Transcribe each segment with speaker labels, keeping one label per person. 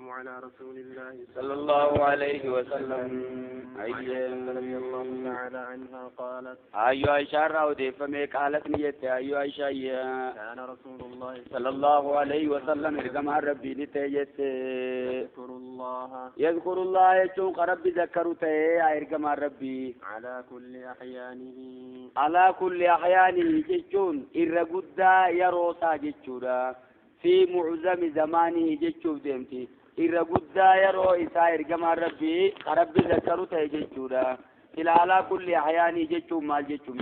Speaker 1: والسلام على رسول الله
Speaker 2: صلى الله عليه وسلم.
Speaker 1: عن عائشة رضي الله تعالى عنها قالت
Speaker 2: أيها عائشة راودي فمي قالت نيت أيها عائشة
Speaker 1: كان رسول الله
Speaker 2: صلى الله عليه وسلم إرقم ربي نتيجت
Speaker 1: يذكر الله
Speaker 2: يذكر الله يجون ربي ذكرته إرقم ربي
Speaker 1: على كل أحيانه
Speaker 2: على كل أحيانه جتون إرقدا يروسا جتورا في معظم زمانه جتشوف ديمتي إرقدا يرو إسا إرقم ربي ربي ذكرته جتورا إلى على كل أحيانه جتشو مال جتشو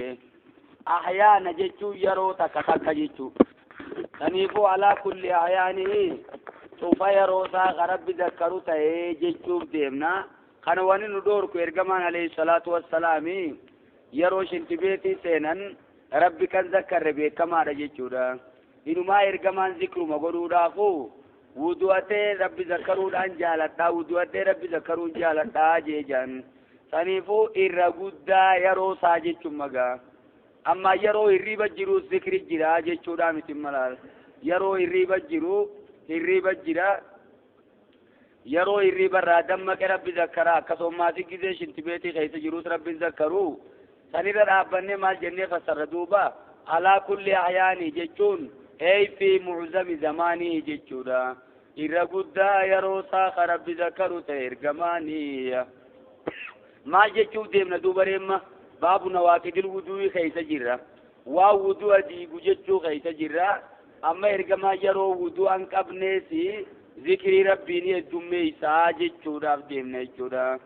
Speaker 2: أحيانا جتشو يرو تكتك جتشو تنيفو على كل أحيانه سوف يروسا ربي ذكرته جتشوف ديمنا خنواني ندوركو إرقمان عليه الصلاة والسلام yeroo shintibeetii seenan rabbi kan zakkarre beekamaadha jechuudha. Inumaa ergamaan zikruma godhuudhaafu wudu'atee rabbi zakkaruudhaan jaaladhaa wudu'atee rabbi zakkaruun jaaladhaa jeejaan. Saniifuu irra guddaa yeroo isaa jechuun magaa. Amma yeroo hirriiba jiru zikri jira jechuudha miti malaal. Yeroo hirriiba jiru hirriiba jira. Yeroo hirriiba irraa dammaqe rabbi zakkaraa akkasumas gizee shintibeetii keessa jirus rabbi zakkaruu. Sanirra dhaabbanne maal jennee fassarra duuba alaa kulli ahyaanii jechuun ey fi mu'zami zamaanii jechuudha. Irra guddaa yeroo isaa rabbi zakkaru ta'e ergamaanii. Maal jechuuf deemna duuba reemma baabu nawaaqidil wuduu'i keessa jirra. Waa wudu'a diigu jechuu keessa jirra. Amma ergamaa yeroo wudu'a hin qabneesi zikrii rabbiin heddummeessaa jechuudhaaf deemna jechuudha.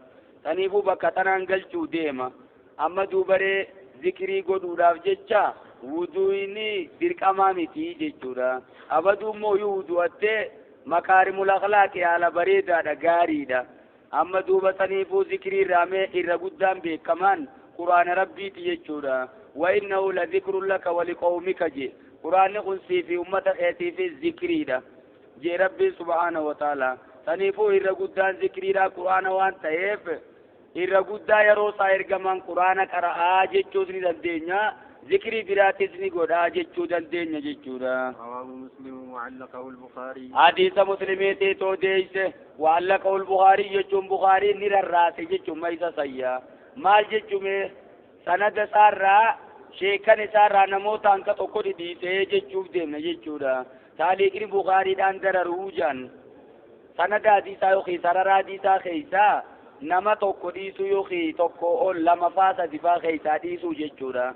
Speaker 2: Saniifuu bakka tanaan galchuu deema. Amma duubaree zikrii godhuudhaaf jecha wudu'ini dirqamaa miti jechuudha. Abaduu immoo yoo wudu'attee makaarimul akhlaaqi haala bareedaadha gaariidha. Amma duuba saniifuu zikrii irraa irra guddaan beekamaan quraana rabbiiti jechuudha. Wa innahu la zikrun laka wa liqawmika je. Quraanni kun sii fi ummata keetiif zikriidha. Je rabbiin subhaanahu wa ta'ala. Saniifuu irra guddaan zikriidha quraana waan ta'eef irra guddaa yeroo isaa ergamaan quraana qara'aa jechuus ni dandeenya zikrii biraatis ni godhaa jechuu dandeenya jechuudha.
Speaker 1: رواه مسلم وعلقه البخاري.
Speaker 2: حديث مسلميتي توديس وعلقه البخاري jechuun Bukhaariin ni rarraase jechuun maysa sayyaa maal jechuun sanada isaarraa sheekan isaarraa namoota hanka tokko dhidhiisee jechuuf deemna jechuudha. Taaliiqni Bukhaariidhaan dararuu jedhan sanada hadiisaa yookiin sarara hadiisaa keessaa nama tokko dhiisuu yookiin tokko ol lama faa sadi faa keessaa dhiisuu jechuudha.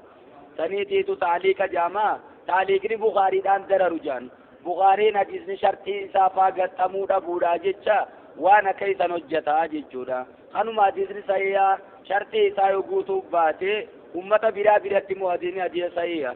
Speaker 2: Saniitiitu taaliiqa jaamaa taaliiqni Bukhaariidhaan dararu jedhan. Bukhaariin hadiisni shartii isaa faa gaxxamuu dhabuudhaa jecha waan akka isan hojjetaa jechuudha. Kanuma hadiisni sahihaa shartii isaa yoo guutuu baate ummata biraa biratti immoo hadiisni hadiisa sahihaa.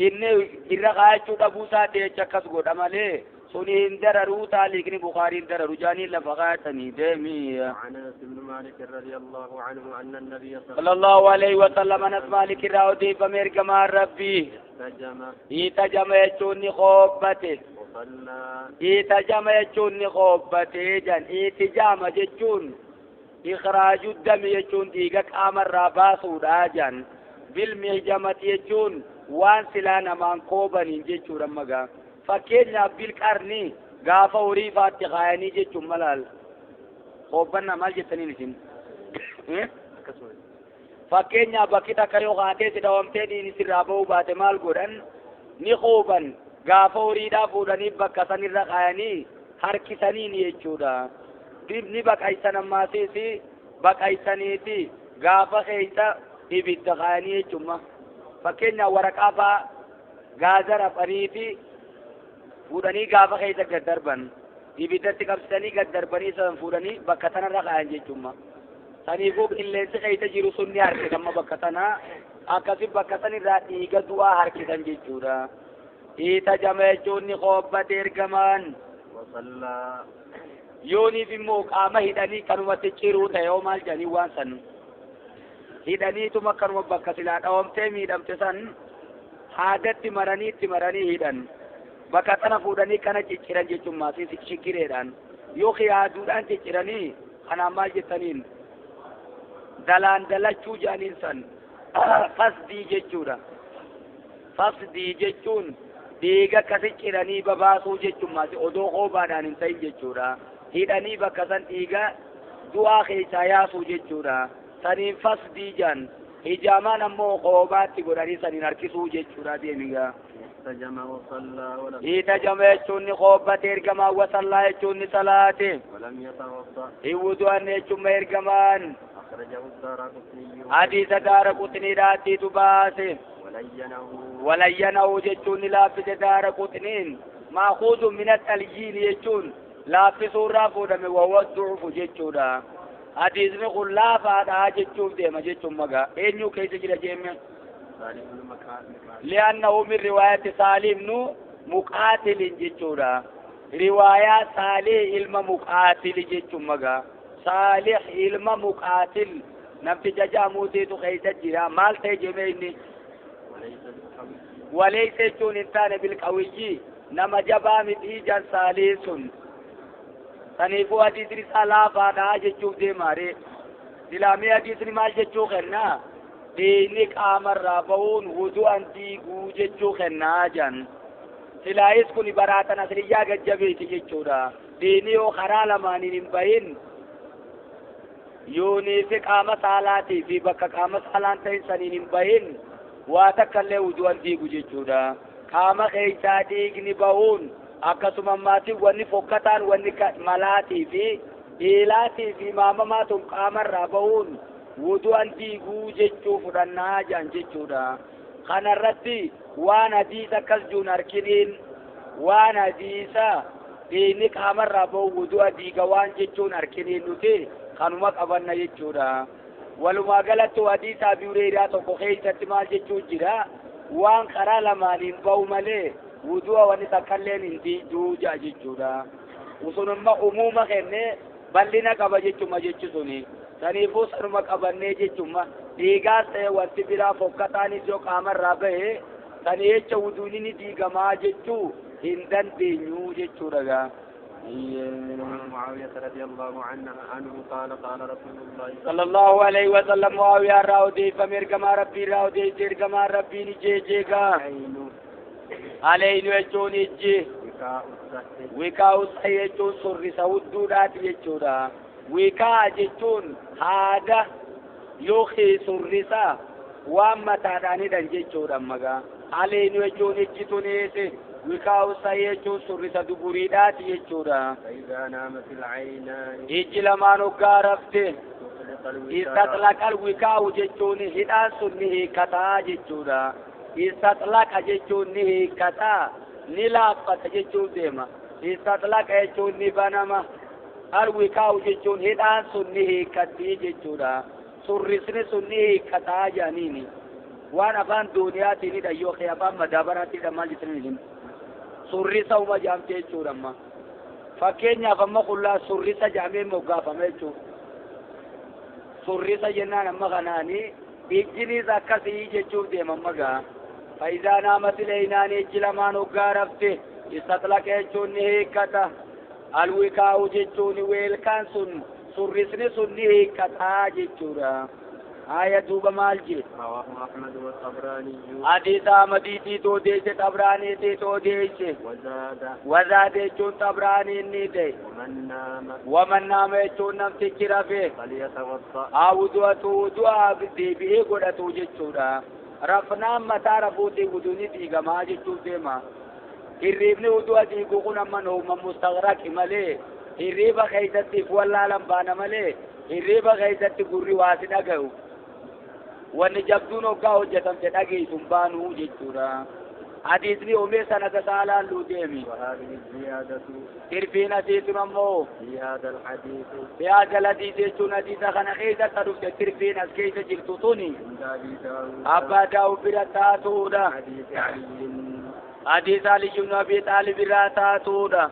Speaker 2: Inni irra kaayachuu dhabuu isaa jecha akkas godha malee suni hin dararuu taaliiqni Bukhaariin dararu jaanii lafa kaayatanii deemi.
Speaker 1: عن أنس بن مالك رضي الله عنه أن النبي
Speaker 2: صلى الله عليه وسلم أنس مالك راودي فمرجما ربي
Speaker 1: احتجم
Speaker 2: احتجم يجوني خوبته
Speaker 1: وصلى
Speaker 2: احتجم يجوني خوبته جن احتجام جتون إخراج الدم يجون ديقك آمر راباسو جن بالمهجمة يجون وان سلانا مان خوبني جتون رمغا fakkeenyaaf bilqarni gaafa horii faatti kaayanii jechuun malaal qobbannaa maal jettaniin isin fakkeenyaaf bakki takka yoo kaatee si dhawamtee dhiini sirraa ba'uu baate maal godhan ni quuban gaafa horiidhaa fuudhanii bakka sanirra kaayanii harkisaniin jechuudha. Ni baqaysan ammaasiis baqaysaniiti gaafa keessa ibidda kaayanii jechuudha. Fakkeenyaaf waraqaa faa gaaza rafaniiti fuudhanii gaafa keessa gad darban ibiddatti qabsanii gad darbanii san fuudhanii bakka tanarra kaayan jechuudha. Saniifuu qilleensi keessa jiru sun ni harkisama bakka tanaa akkasi bakka sanirraa dhiiga du'aa harkisan jechuudha. Itajama jechuun ni qoobbate ergamaan. Yooniif immoo qaama hidhanii kanumatti ciruu ta'e yoo maal jedhanii waan san hidhaniituma kanuma bakka silaa dhawamtee miidhamte san haadatti maranii itti maranii hidhan. Bakka tana fuudhanii kana cicciran jechuun maasii shiggireedhaan yookiin haaduudhaan cicciranii kanaan maal jettaniin dalaan dalachuu jedhaniin san fasdii jechuudha. Fasdii jechuun Dhiiga akkasi ciranii babaasuu jechuun odoo qoobaadhaan hin ta'in jechuudha. Hidhanii bakka san dhiiga du'aa keessaa yaasuu jechuudha. Saniin fasdii jan. Hijaamaan ammoo qoobaatti godhanii saniin harkisuu jechuudha deemigaa. Itajama jechuun ni qoobbate ergamaan wasallaa jechuun ni salaate. Hin wudu'anne jechuun ergamaan. Hadiisa Daaraqutniidhaattiitu baase. Walayyanahu jechuun ni laaffise Daaraqutniin. Maakuuzu min attalyiin jechuun laaffisuurraa fuudhame wawadduufu jechuudha. Hadiisni kun laafaadha jechuuf deema jechuun magaa. Eenyu keessa jira jeemme? لأنه من رواية سالم بن مقاتل جتورا. رواية صالح علم مقاتل جتون مغا. صالح علم مقاتل نمت ججا موتي تو خيسة جرا مال تيجميني وليس جون انتان بالقوي نما جبا متيجا صالح سن سنيفو حديث رسالة فانا جتشوف دي ماري دلامي حديث مال جتشو خرنا dhiigni qaamarraa bahuun wudu'an diiguu jechuu kennaa jan. Silaayis kun baraatan asiriyyaa gajjabeeti jechuudha. Dhiigni yoo karaa lamaaniin hin bahin yoonii fi qaama saalaatii fi bakka qaama saalaan ta'in saniin hin bahin waa takka illee wudu'an diigu jechuudha. Qaama keessaa dhiigni bahuun akkasuma maatiin wanni fokkataan wanni malaatii fi dhiilaatii fi maamamaa tun qaamarraa bahuun wudu'an diiguu jechuu fudhannaa jan jechuudha. Kanarratti waan hadiisa akkas juun harkiniin waan hadiisa dhiigni qaamarraa bahu wudu'a diiga waan jechuun harkiniin nuti kanuma qabanna jechuudha. Walumaa galatti hadiisa Abii Hureyraa tokko keessatti maal jechuu jira? Waan karaa lamaaniin bahu malee wudu'a wanni takkalleen hin diiguu ja'a jechuudha. Usunumma umuuma kennee bal'ina qaba jechuma jechi suni. Saniifuu sanuma qabannee jechuudha. Dhiigaas ta'e wanti biraa fokkataanis yoo qaamarraa bahe sanii jecha wuduun ni diigamaa jechuu hin dandeenyu jechuudha gaa.
Speaker 1: معاوية رضي الله عنه قال قال رسول الله
Speaker 2: صلى الله عليه وسلم معاوية راودي فمرجما ربي راودي ترجما ربي نجيجا عليه يجون يجي وكاو سيجون سر سودودات يجودا وكا جتون هذا يوخي سرسا وما تاداني دنجي مغا عليه يجون يجتونيسي وكاو سيجون سرسا دبوريدات يجودا
Speaker 1: فإذا نامت العينان
Speaker 2: إجلمان غارفته استطلق الوكاو جتون هدا سنه كتا جتودا استطلق جتون كتا نلافت جتون ديما استطلق جتون بنما الوكاو جتون هدان سنه كتي جتودا سرسن سنه كتا جانيني وانا فان دنياتي ني ديو خيابا مدابراتي دمال جتنين سرسا وما جامتي جتودا فكينيا فما كلها سرسا جامي مغافمه جو سرسا جنان اما غناني بيجني زكاسي جچو ديما مغا فإذا نامت العينان اجلمان غارفته استطلق جتون كتا الوكاو جتون ويلكان سن سرسن سن كتا جچورا آية دوبا مالجي
Speaker 1: رواه أحمد والطبراني
Speaker 2: حديث أحمدي تي تو ديسه طبراني تي تو ديسه وزاد جون طبراني ني دي ومن نام جون نم تكرفه
Speaker 1: فليتوضأ
Speaker 2: أو دعاء دي بي غدتو جچورا رفنا متا رفوتي ودوني ديغما جچو ديما hirriibni uduu diigu kun amma nooma mustaqraqi malee hirriiba keessatti wallaalan baana malee hirriiba keessatti gurri waa si dhagayu wanni jabduun hoggaa hojjetamte dhageessu hin baanuu jechuudha. Hadiisni omee sanada saalaan luudeemi. Tirfiin asiitun ammoo fi haadha hadiis jechuun hadiisa kana keessatti dhufte tirfiin as keessa jirtu tuni abbaa Daawud bira taatuudha. حديث علي بن أبي طالب راتاتودا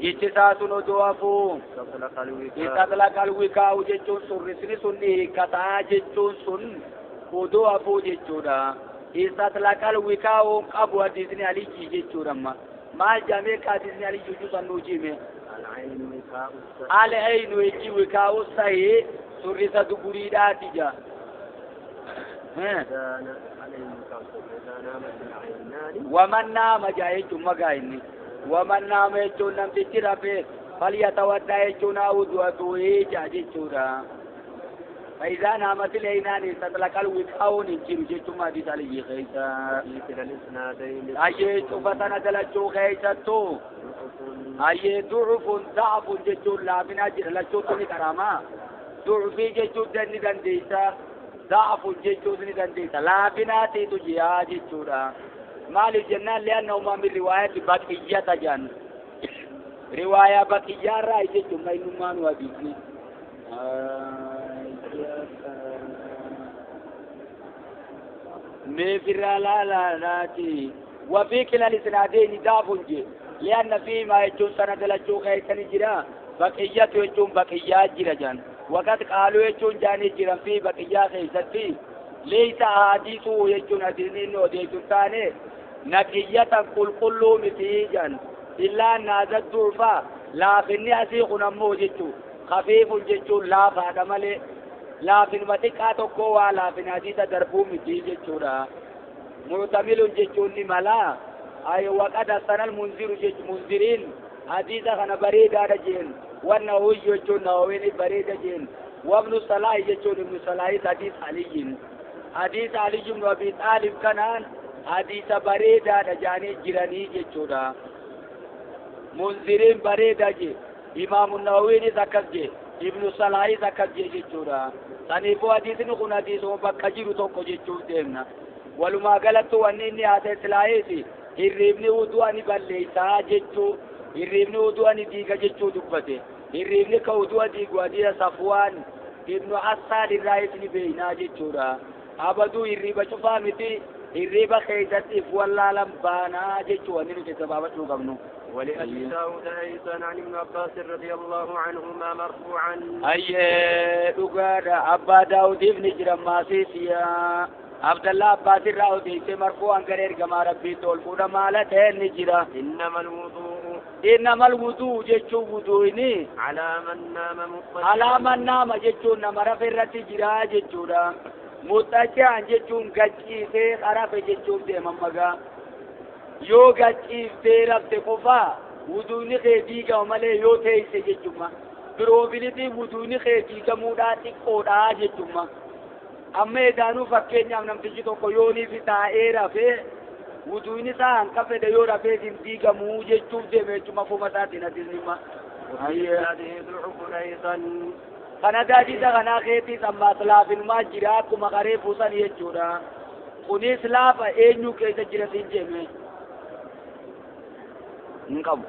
Speaker 2: جتسات ندوافو استطلق الوكاء جتون سرسن سنه كتا جتون سن ودوافو جتودا استطلق الوكاء أبو حديث علي جتودا ما جميع حديث علي جتو سنوجيمه العين وجي وكاء صحيح سرسة دبوريداتي جا ومن نام جاء مغايني ومن نام يجون نمتي رفه فليتودع يجون وضوء جاء فإذا نامت العينان استطلق الوقاء نجم جتما دي سالي خيسا أي شوفتنا دلچو خيستو أي ضعف ضعف جتو لابنا جلچو تني كراما ضعفي جتو دني دنديسا ضعف جتو دني دنديسا لابنا تيتو جيا جتو را مال الجنة لأنه ما من رواية بقية جان رواية بقية رأي جتو ما إنما نوابيني مفر لا لا ناتي وفي كلا الاسنادين ضعف لأن في ما يجون سند لجو خيسن جرا بقية يجون بقية جرا جان وقد قالوا يجون جاني جرا في بقية خيستي ليس حديثه يجون أدينين وديتون تاني نقية قل كل متيجا إلا نازل ضعفا لا في النأسي خنمو جتو خفيف جتو لا فادمالي laafin matiqaa tokko waa laafin hadiisa darbuu miti jechuudha mu'tamilun jechuun ni mala ay waqad sanal munziru jech munzirin hadiisa kana bareedaadha jeen wanna huyyu jechuun nawawiin bareeda jeen wabnu salaahi jechuun ibnu salaahi hadiis aliyyin hadiis aliyyi ibnu abi xaalib kanaan hadiisa bareedaadha jaanii jiranii jechuudha munziriin bareeda jee imaamu nawawiinis akkas jee ibnu salaahi akkas jee jechuudha saniifuu hadiisni kun hadiisuma bakka jiru tokko jechuuf deemna walumaa galattu wanni inni haasa'e silaahiisi hirriibni wudu'a ni balleeysaa jechuu hirriibni wudu'a ni diiga jechuu dubbate hirriibni ka wudu'a diigu hadiisa Safwaan ibnu Assaad irraa ni beeynaa jechuudha abaduu hirriiba cufaa miti hirriiba keeysatti if wallaalan baanaa jechuu wanni nuti gabaabachuu qabnu.
Speaker 1: ولأبي داود أيضا عن ابن عباس رضي الله عنهما مرفوعا
Speaker 2: أي أبا داود ابن جرماسيسيا عبد الله عباس الراودي مرفوعا غير كما ربي تول فودا مالته نجرا
Speaker 1: إنما الوضوء
Speaker 2: إنما الوضوء جچو وضوءني
Speaker 1: على من نام مضطجعا
Speaker 2: على من نام جچو نمر فرتي جرا جچودا مضطجعا جچو گچيسه خرف جچو ديم مغا yoo gachiiftee rafte qofaa wuduuni kee diigama malee yoo teeyse jechuma biroobilitii wuduuni kee diigamuudhaa xiqqoodhaa jechuma amma edaanuu fakkeenyaaf namtichi tokko yooniif taa'ee rafee wuduuni isaa hanqa fedhe yoo rafee hin diigamuu jechuuf deeme jechuma fuma isaatiin hadiisnima. Kana daadisa kanaa keetiis ammaas laafinumaa jira akkuma qaree buusan jechuudha. Kunis laafa eenyu keessa jira siin jeeme. نقبل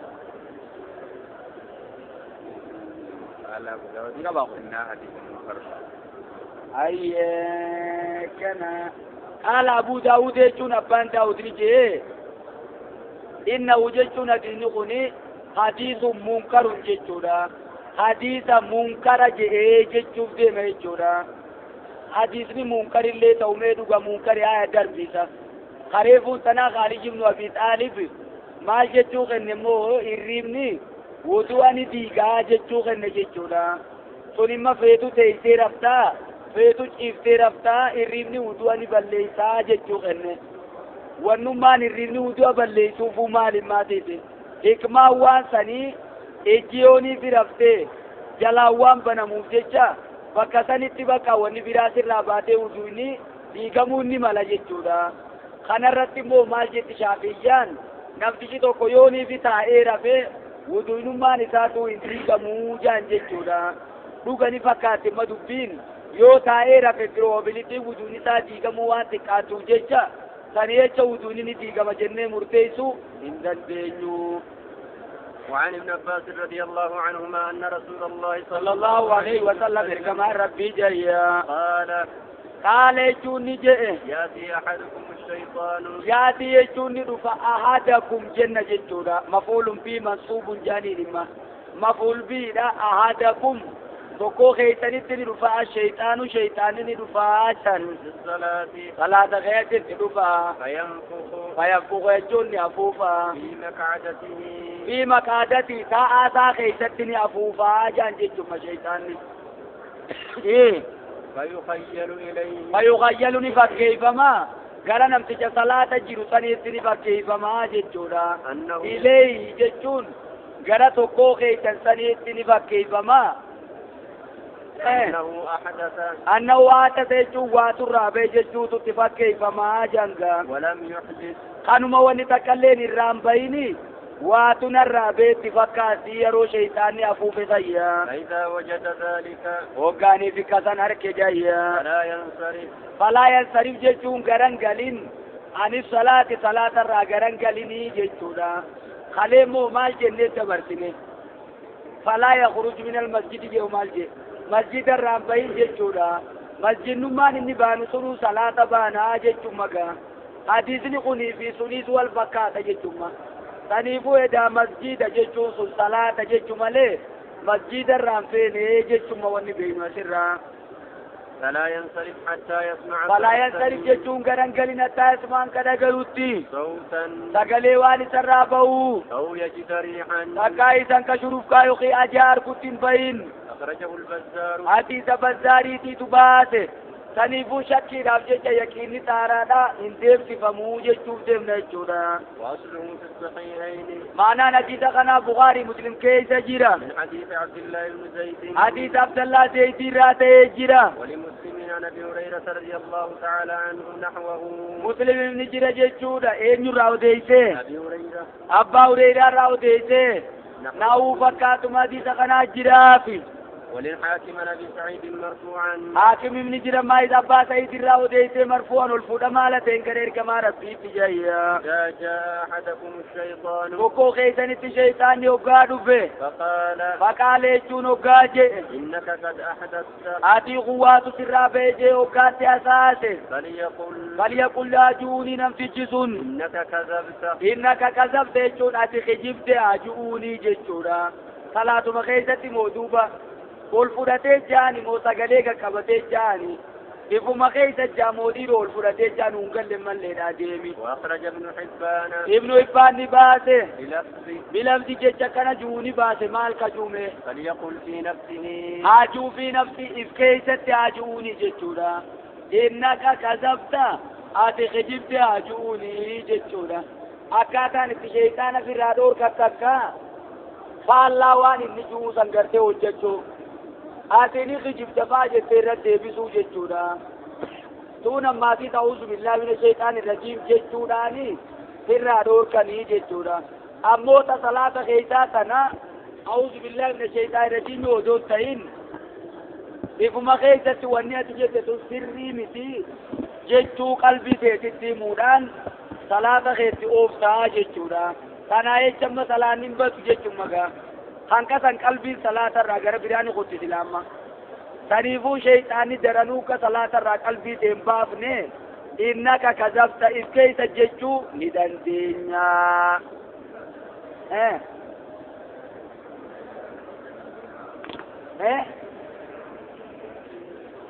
Speaker 2: أي كان قال أبو داود يجون أبان داود نجي إنه يجون دينقني حديث منكر جيتشورا حديث منكر جي جيتشوف دي ميتشورا حديث منكر اللي توميدو منكر آية دربيسا خريفو سنة خالي بن أبي طالب maal jechuu kenne immoo hirriibni wudu'a ni diigaa jechuu kenne jechuudha. Sun imma feetu teessee raftaa feetu ciiftee raftaa hirriibni wudu'a ni balleessaa jechuu kenne. Wannummaan hirriibni wudu'a balleessuufuu maal himmaa teesse? Hikmaan waan sanii ejjiyoonii fi raftee jalaan waan banamuuf jecha bakka sanitti bakka wanni biraa sirraa baatee wudu'ni diigamuu ni mala jechuudha. Kanarratti immoo maal jetti Shaafiyyaan? Namtichi tokko yoonii fi taa'ee rafee wuduunummaan isaatu hin diigamuu jaan jechuudha. Dhugani fakkaatti ma dubbiin yoo taa'ee rafe biroobilitii wuduun isaa diigamuu waan xiqqaatuuf jecha sanii jecha wuduun ni diigama jennee murteessuu hin dandeenyu.
Speaker 1: وعن ابن عباس رضي الله عنهما أن رسول الله
Speaker 2: صلى الله عليه وسلم كما ربي جاء
Speaker 1: قال
Speaker 2: قال يجوني جاء
Speaker 1: يأتي أحدكم الشيطان
Speaker 2: يأتي يجوني رفع أحدكم جنة جتورا مفعول به منصوب جاني لما مفعول به لا أحدكم tokko keessanitti ni dhufa shayxaanu shayxaanni ni dhufa san salaata keessatti dhufa fayanfuku jechuun ni afuufa fi maqaadati taa'aa isaa keessatti ni afuufa jaan jechuudha shayxaanni. Fayukhayyalu ni fakkeeffama Gara namticha salaata jiru saniitti ni fakkeeffamaa jechuudha. Ilayhi jechuun gara tokkoo keeysan saniitti ni fakkeeffamaa. Annahu ahdatha jechuun waaturraa ba'e jechuutu itti fakkeeffamaa janga. Kanuma wanni takkalleen irraan bayini waatu narraa beetti fakkaatti yeroo shayxaanni afuufe sayya. Hoggaanii fi kasan harke jayya. Falaa yansarif jechuun garan galin anis salaati salaatarraa garan galinii jechuudha. Kalee moo maal jennee dabarsine? Falaa yakhruj min almasjidi jedhu maal jedhe? Masjidarraan bahin jechuudha. Masjidnummaan inni baanu sunuu salaata baanaa jechuun magaa. Hadiisni kunii fi sunis wal fakkaata jechuudha. Saniifuu edaa masjida jechuun sun salaata jechuu malee masjidarraan feenee jechuudha wanni beeknu asirraa.
Speaker 1: فلا ينصرف حتى يسمع.
Speaker 2: فلا ينصرف jechuun garan galin hatta yasmaan kada galutti.
Speaker 1: صوتا
Speaker 2: sagalee waan isarraa bahu.
Speaker 1: أو يجد ريحا
Speaker 2: takkaa isan ka shurufkaa yookiin ajaa harkutti hin bahin.
Speaker 1: أخرجه البزار.
Speaker 2: Hadiisa Bazzaariitiitu baase. Saniifuu shakkiidhaaf jecha yaqiinni xaaraadha hin deemsifamuu jechuuf deemna jechuudha.
Speaker 1: وأصله في الصحيحين.
Speaker 2: Maanaan hadiisa kanaa Bukaarii Muslim keessa jira.
Speaker 1: من حديث عبد الله بن زيد.
Speaker 2: Hadiisa Abdallaa Zeydii irraa ta'ee jira.
Speaker 1: ولمسلم عن أبي هريرة رضي الله تعالى عنه نحوه.
Speaker 2: Muslim ni jira jechuudha. Eenyurraa odeessee?
Speaker 1: أبي هريرة.
Speaker 2: Abbaa Hureyraa irraa odeessee. Naa'uu fakkaatuma hadiisa kanaa jiraafi.
Speaker 1: وللحاكم عن أبي سعيد مرفوعا.
Speaker 2: حاكم ابن جرى ما إذا أبا سعيد الراو ديسي مرفوعا والفودة مالتين كرير كما ربي تجايا.
Speaker 1: إذا جاء أحدكم الشيطان.
Speaker 2: وكو خيسان الشيطان يقادو به.
Speaker 1: فقال.
Speaker 2: فقال يجون وقاجي.
Speaker 1: إنك قد أحدثت.
Speaker 2: آتي قوات سرابي وقاتي أساسي.
Speaker 1: فليقل.
Speaker 2: فليقل لا جوني نمتجسون.
Speaker 1: إنك كذبت.
Speaker 2: إنك كذبت يجون آتي خجبت أجوني جيشورا. صلاة مخيسة موضوبة. Ol fudhatee jaani moo sagalee qaqqabatee jaani ifuma keessa jaamoodii ol fudhatee jaani hin galle malleedha deemi.
Speaker 1: وأخرج ابن حبان.
Speaker 2: Ibnu Hibbaan ni baase.
Speaker 1: بلفظ.
Speaker 2: Bilafzi jecha kana juu ni baase maal ka juume?
Speaker 1: فليقل في نفسه.
Speaker 2: Haajuu fi nafsi if keessatti haajuuni jechuudha. Innaka kazabta ati kijibte haajuuni jechuudha. Akkaataan itti sheexaana ofirraa dhoorkattu akka faallaa waan inni juu san gartee hojjechuu. Ati ni kijibta faa jettee irra deebisuu jechuudha. Tuun ammaatii ta'uusu billaa mina sheexaan irra jiim jechuudhaani sirraa dhoorkanii jechuudha. Ammoo ta salaata keessaa tana a'uuzu billaa mina sheexaan irra jiim odoo ta'in ifuma keessatti wanni ati jette sun sirrii miti jechuu qalbii teetitti himuudhaan salaata keetti ooftaa jechuudha. Kanaa jecha amma salaan hin batu jechuun magaa. Hanqa san qalbiin salaatarraa gara biraan qottisi laamma. Saniifuu sheexaanni daranuu ka salaatarraa qalbii ta'e hin baafne innaka kazabta if keessa jechuu ni dandeenya.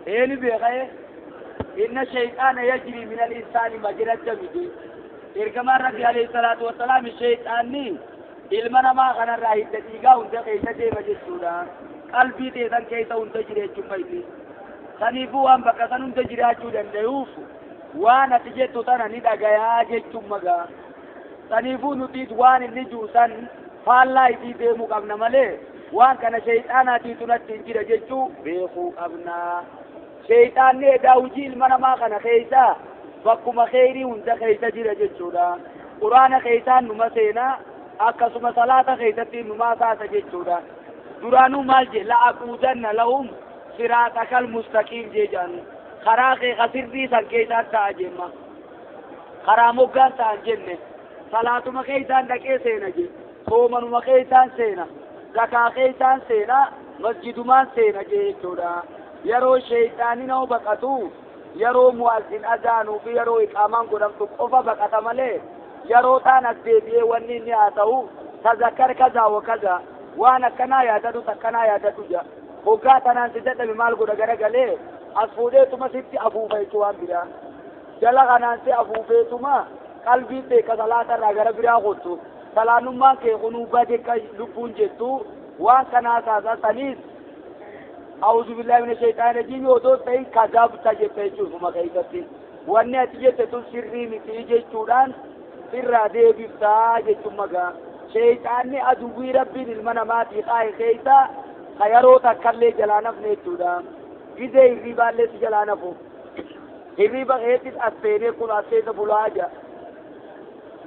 Speaker 2: Eeni beeka inna sheexaana yajrii min al-insaani majra dami. Ergamaan Rabbi alayhi salaatu wassalaam sheexaanni ilma namaa kanarraa hidda dhiigaa hunda keessa deema jechuudha. Qalbii teessan keessa hunda jira jechuun inni. Saniifuu waan bakka san hunda jiraachuu danda'uuf waan ati jettu tana ni dhagayaa jechuun magaa. Saniifuu nuti waan inni jiru san faallaa isii deemuu qabna malee waan kana sheexaanaatiitu natti hin jira jechuu beekuu qabna. Sheexaanni edaa hojii ilma namaa kana keessa bakkuma kheyrii hunda keessa jira jechuudha. Quraana keessaan numa seenaa. Akkasuma salaata keessatti numaa kaasa jechuudha. Duraanuu maal jedhe la'aquudanna lahum siraatakal mustaqiim jee jedhan. Karaa kee sirrii san keessaan ta'a jemma. Karaa moggaan ta'an jenne. Salaatuma keessaan dhaqee seena je. Soomanuma keessaan seena. Zakaa keessaan seena. Masjidumaan seena jee jechuudha. Yeroo sheexaanni nama baqatu yeroo mu'azzin azaanuu fi yeroo iqaamaan godhamtu qofa baqata malee yeroo taan as deebi'ee wanni inni haa ta'u tazakkar kazaa wa kazaa waan akkanaa yaadatu takkanaa yaadatu jira. Hoggaa tanaan si dadhabe maal godha garagalee as fuudheetuma sitti afuufa jechuu waan biraa. Jala kanaan si afuufeetuma qalbii ta'e ka salaatarraa gara biraa kottu. Salaanummaan kee kunuu bade ka lubbuun jettu waan kanaa saasaa saniis a'uuzu billaahi mina shayxaani rajiim odoo ta'in kazabta jette jechuudha keessatti. Wanni ati jette tun sirrii miti jechuudhaan sirraa deebiftaa jechuun magaa. Sheeyxaanni aduwwii rabbiin ilma namaatii kaa'e keessa ka yeroo takkallee jalaa nafne jechuudha. Gizee hirribaallee si jalaa nafu. Hirriba keettis as seenee kun as keessa bulaa jira.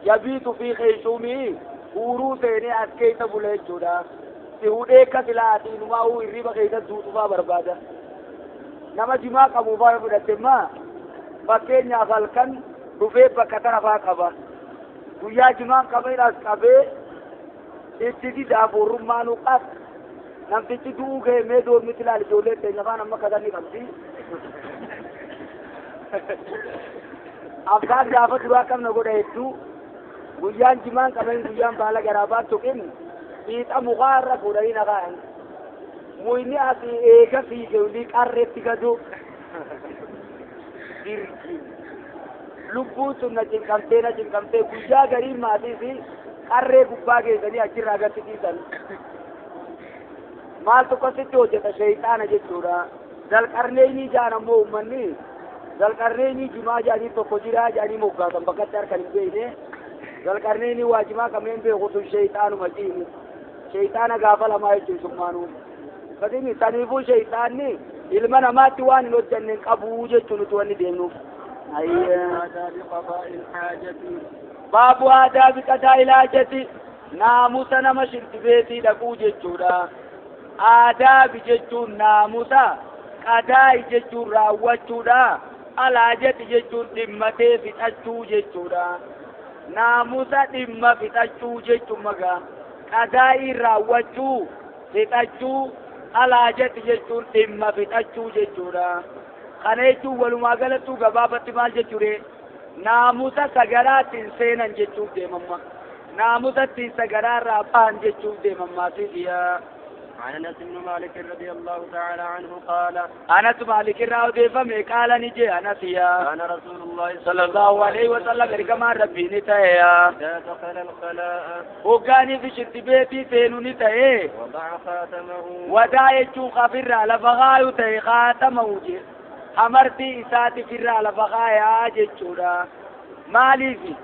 Speaker 2: Yabiitu fi keeshuumii huuruu seenee as keessa bula jechuudha. Si hudhee akka silaa ati inumaa hirriba keessa duutufaa barbaada. Nama jimaa qabuufaa yoo fudhatte immoo fakkeenyaaf halkan dhufee bakka tana faa qaba. Guyyaa jimaan qabeen as qabee itti dida afuurrummaanuu qas. Namtichi du'uu ga'e mee doormitti ilaali ijoollee teenya afaan amma katanni qabdi. Abbaan gaafa duraa qabna godha hedduu guyyaan jimaan qabeen guyyaan baala garaa baattu qin fiixa mukaa irra fuudhanii na kaa'an. Muyni asii eega fiige olii qarreetti gadu. Dirgi. Lubbuun sun na cinqamtee guyyaa garii maatii fi qarree gubbaa geessanii achirraa gatti dhiisan. Maaltu akkasitti hojjeta sheeyxaana jechuudha. Zalqarneenii jaan ammoo uummanni zalqarneenii jimaa jaanii tokko jiraa jaanii moggaasan bakkatti harkan hin beekne. Zalqarneenii waa jimaa kameen beeku sun sheeyxaanuma ciimu. Sheeyxaana gaafa lamaa jechuun summaanuu. Kadini saniifuu sheeyxaanni ilma namaatti waan hin hojjenne hin qabu jechuun nuti wanni deemnuuf. Baabu aadaabi qadaa haajati naamusa nama shirtibeetii dhaquu jechuudha. Aadaabi jechuun naamusa, qadaa'i jechuun raawwachuudha, alaajati jechuun dhimmatee fixachuu jechuudha. Naamusa dhimma fixachuu jechuun magaa qadaa'ii raawwachuu fixachuu alaajati jechuun dhimma fixachuu jechuudha. Kana jechuun walumaa galattuu gabaabatti maal jechuudha? Naamusa sagaraattiin seenan jechuuf deemamma. Naamusa ittiin sagaraarraa bahan jechuuf deemammaa sifiyaa.
Speaker 1: عن أنس بن مالك رضي الله تعالى عنه قال
Speaker 2: أنس مالك راودي فمي قال نجي أنس يا
Speaker 1: كان رسول الله
Speaker 2: صلى الله عليه وسلم كما ربي نتايا
Speaker 1: إذا دخل الخلاء
Speaker 2: وكان في شرط بيتي سينو نتاي
Speaker 1: وضع خاتمه
Speaker 2: ودع يجو خفر على فغايو تي خاتمه جي حمرتي إساتي فر على فغايا جيتشورا مالي في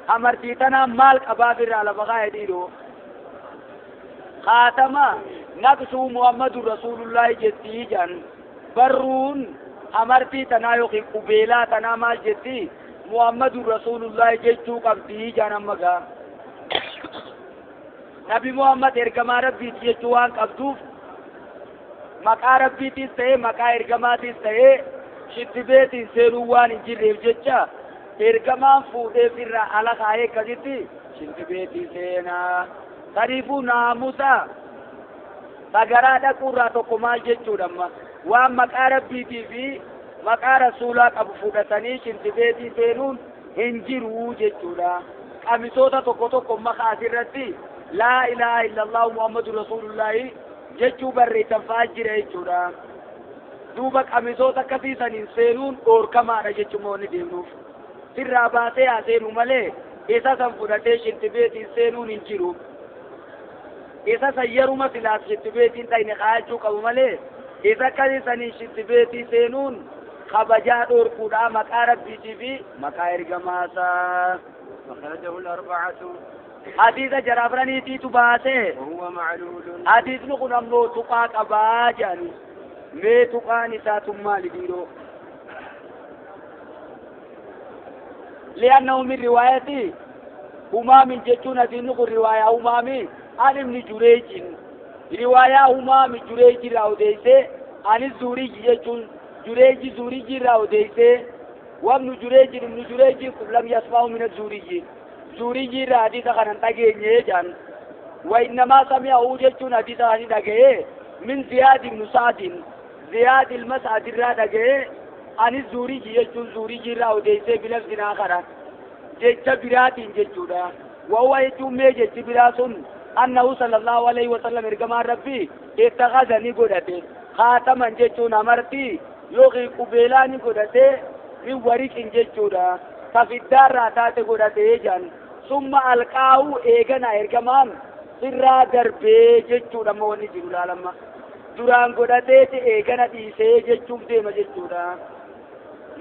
Speaker 2: حمرتي تنا مالك أبا فر على فغايا ديرو خاتمه نقصو محمد رسول الله جتي جن برون أمرتي تنا يخي قبيلة تنا مال جتي محمد رسول الله جتو قبدي جن مغا نبي محمد إرجما ربي جتوان قبدوف مكا ربي تسه مكا إرجما تسه شتبه تسيروان جريف جتشا إرجما فوده في الرعالة خاية كجتي شتبه تسينا تريفو ناموسا sagaraa dhaquurraa tokko maal jechuudha amma waan maqaa rabbiitii fi maqaa rasuulaa qabu fudhatanii shintibeetii seenuun hin jiruu jechuudha. Qamisoota tokko tokko maqaa asirratti laa ilaaha illallahu muhammadu rasuulullaahi jechuu barreessan fa'aa jira jechuudha. Duuba qamisoota akkasii saniin seenuun dhoorkamaadha jechuun wanni deemnuuf. Sirraa baasee haa seenu malee isa san fudhatee shintibeetiin seenuun hin jiru. Isa sayyaruma silaas shittibeetiin dhayne kaayachuu qabu malee isa akkasii saniin shittibeetii seenuun kabajaa dhoorkuudha maqaa rabbiitii fi maqaa ergamaasaa.
Speaker 1: أخرجه الأربعة
Speaker 2: حديث جرافرانيتي تباسه
Speaker 1: وهو معلول
Speaker 2: حديث نقول أمنو تقاك أبا جاني مي تقاني ساتم مالي ديرو لأنه من روايتي همام جتون حديث نقول رواية همامي عن ابن جريج رواية همام جريج راو ديسي عن الزوري جتون جريج زوري راو ديسي وابن جريج ابن جريج لم يسمعه من الزوري زوري را حديث خنن تاغيني جان وإنما سمعه جتون حديث خنن تاغي من زياد بن سعد زياد المسعد را تاغي عن الزوري جتون زوري راو ديسي بلفظ آخر جت برات جتودا وهو يتوم جت برات أنه صلى الله عليه وسلم إرجما ربي اتخذني قدته خاتما جتون أمرتي يوغي قبيلاني قدته من وريق جتودا ففي الدار راتات قدته جان ثم ألقاه إيغنا إرجمان سرا دربي جتودا موني جلولا لما duraan godhateeti eegana dhiisee jechuuf deema jechuudha.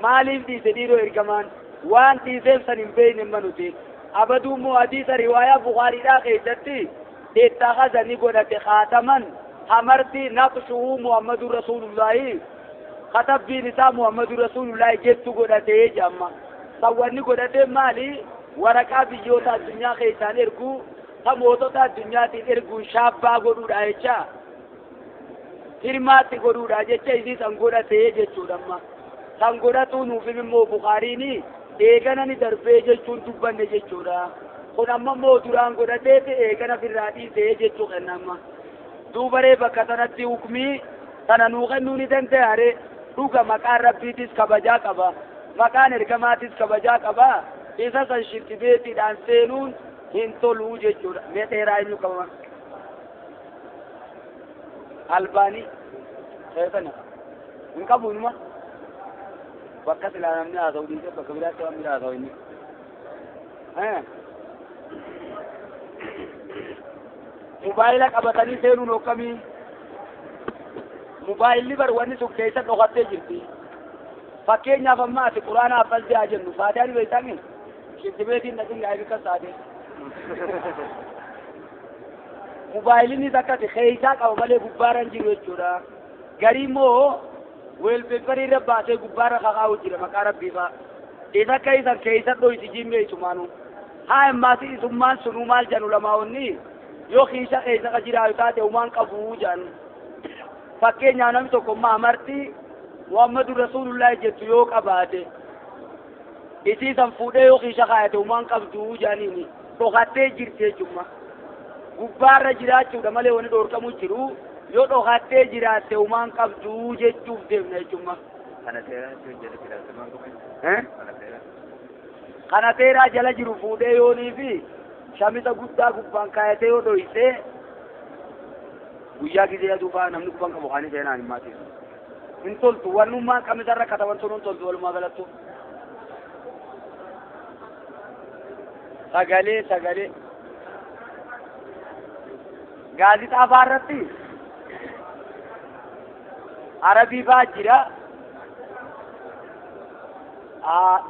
Speaker 2: Maaliif dhiise dhiiroo ergamaan waan dhiiseef san hin beeyne manuti. Abaduu immoo hadiisa riwaayaa Bukaariidhaa keessatti ittakhadha ni godhate khaataman hamarti naqshuhu Muhammadu Rasuulullaahi katabbiin isaa Muhammadu Rasuulullaahi jettu godhatee jedhama. Sawwanni godhatee maali? Waraqaa biyyoota addunyaa keessaan erguu ta mootota addunyaatiin erguun shaabbaa godhuudha jecha. Hirmaatti godhuudha jecha isii san godhatee jechuudha amma. San godhatuu nuuf immoo Bukaariini eegana ni darbee jechuun dubbanne jechuudha. Kun amma immoo duraan godhateeti eegana firraa dhiisee jechuu kenna amma. Duubaree bakka sanatti hukmii sana nuu kennuu ni danda'a ree. Dhuga maqaan Rabbiitis kabajaa qaba. Maqaan ergamaatis kabajaa qaba. Isa san shirtibeetiidhaan seenuun hin toluu jechuudha. Mee dheeraa eenyu qaba? Albaanii. Seetana. Hin qabu inuma. Bakka silaa namni haasa'u dhiisee bakka biraatti waan biraa haasa'u inni. Mobaayila qabatanii seenuun hokkamii? Mobaayilli bar wanni sun keessa dhokattee jirti. Fakkeenyaaf amma ati quraana affal haa jennu faatihaa ni beektaa mi? Shirtibeetiin dhaqin gaa'ee bikka saate. Mobaayilinis akkasi keessaa qaba malee gubbaarra hin jiru jechuudha. Garii immoo weelpeeparii irra baasee gubbaarra kakaa'u jira maqaa Rabbii fa'a. Isa akka isan keessa dhoysi jimmee isumaanu. Haa ammaas isummaan sunuu maal jedhu lamaa'onni yoo kiisha keessa ka jiraatu taate umaan qabuu jedhan. Fakkeenyaaf namni tokko amartii Muhammadu Rasuulullaahi jettu yoo qabaate isii san fuudhee yoo kiisha kaayate umaan qabduu jedhaniini dhokattee jirti jechuudha. Gubbaarra jiraachuudha malee wanni dhoorkamu jiru yoo dhokattee jiraatte umaan qabduu jechuuf deemna jechuudha.
Speaker 1: Kana seeraa jechuun jala jiraatu maal qabu? Kana seeraa.
Speaker 2: Kana seeraa jala jiru fuudhee yoonii fi shamisa guddaa gubbaan kaayatee yoo dhoysee guyyaa gisee aduu fa'aa namni gubbaan qabu kaanii seenaan hin maatiin. Hin toltu wannummaan qamisarra kataban sun hin toltu walumaa galattu. Sagalee sagalee. Gaazixaa fa'aa irratti Arabii fa'aa jira.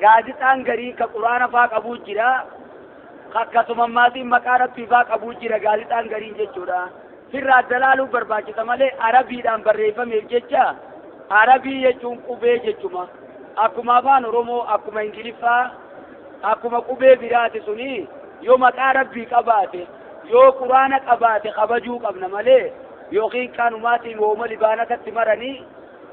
Speaker 2: Gaazixaan garii ka quraana fa'aa qabuu jira. Akkasuma maatiin maqaa Rabbii fa'aa qabuu jira gaazixaan gariin jechuudha. Sirraa dalaaluu barbaachisa malee Arabiidhaan barreeffameef jecha Arabii jechuun qubee jechuma. Akkuma afaan Oromoo, akkuma Ingiliffaa, akkuma qubee biraati suni yoo maqaa Rabbii qabaate, yoo quraana qabaate kabajuu qabna malee yookiin kanumaatiin wooma libaanatatti maranii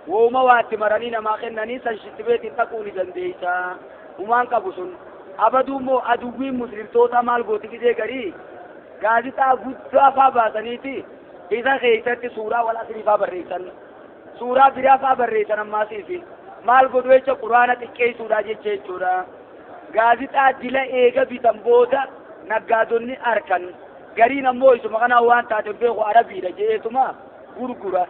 Speaker 2: wooma waatti maranii namaa kennanii san shittibeetiin dhaquu ni dandeessa. Humaan qabu sun. Abaduu immoo aduwwiin muslimtoota maal gooti gisee garii gaazixaa guddaa faa baasaniiti isa keessatti suuraa wal asrii faa barreessan. Suuraa biraa faa barreessan ammaasiifi maal godhu jecha quraana xiqqeessuudha jecha jechuudha. Gaazixaa dila eega bitan booda naggaadonni arkan gariin ammoo isuma kana waan taate beeku Arabiidha je'eetuma gurgura.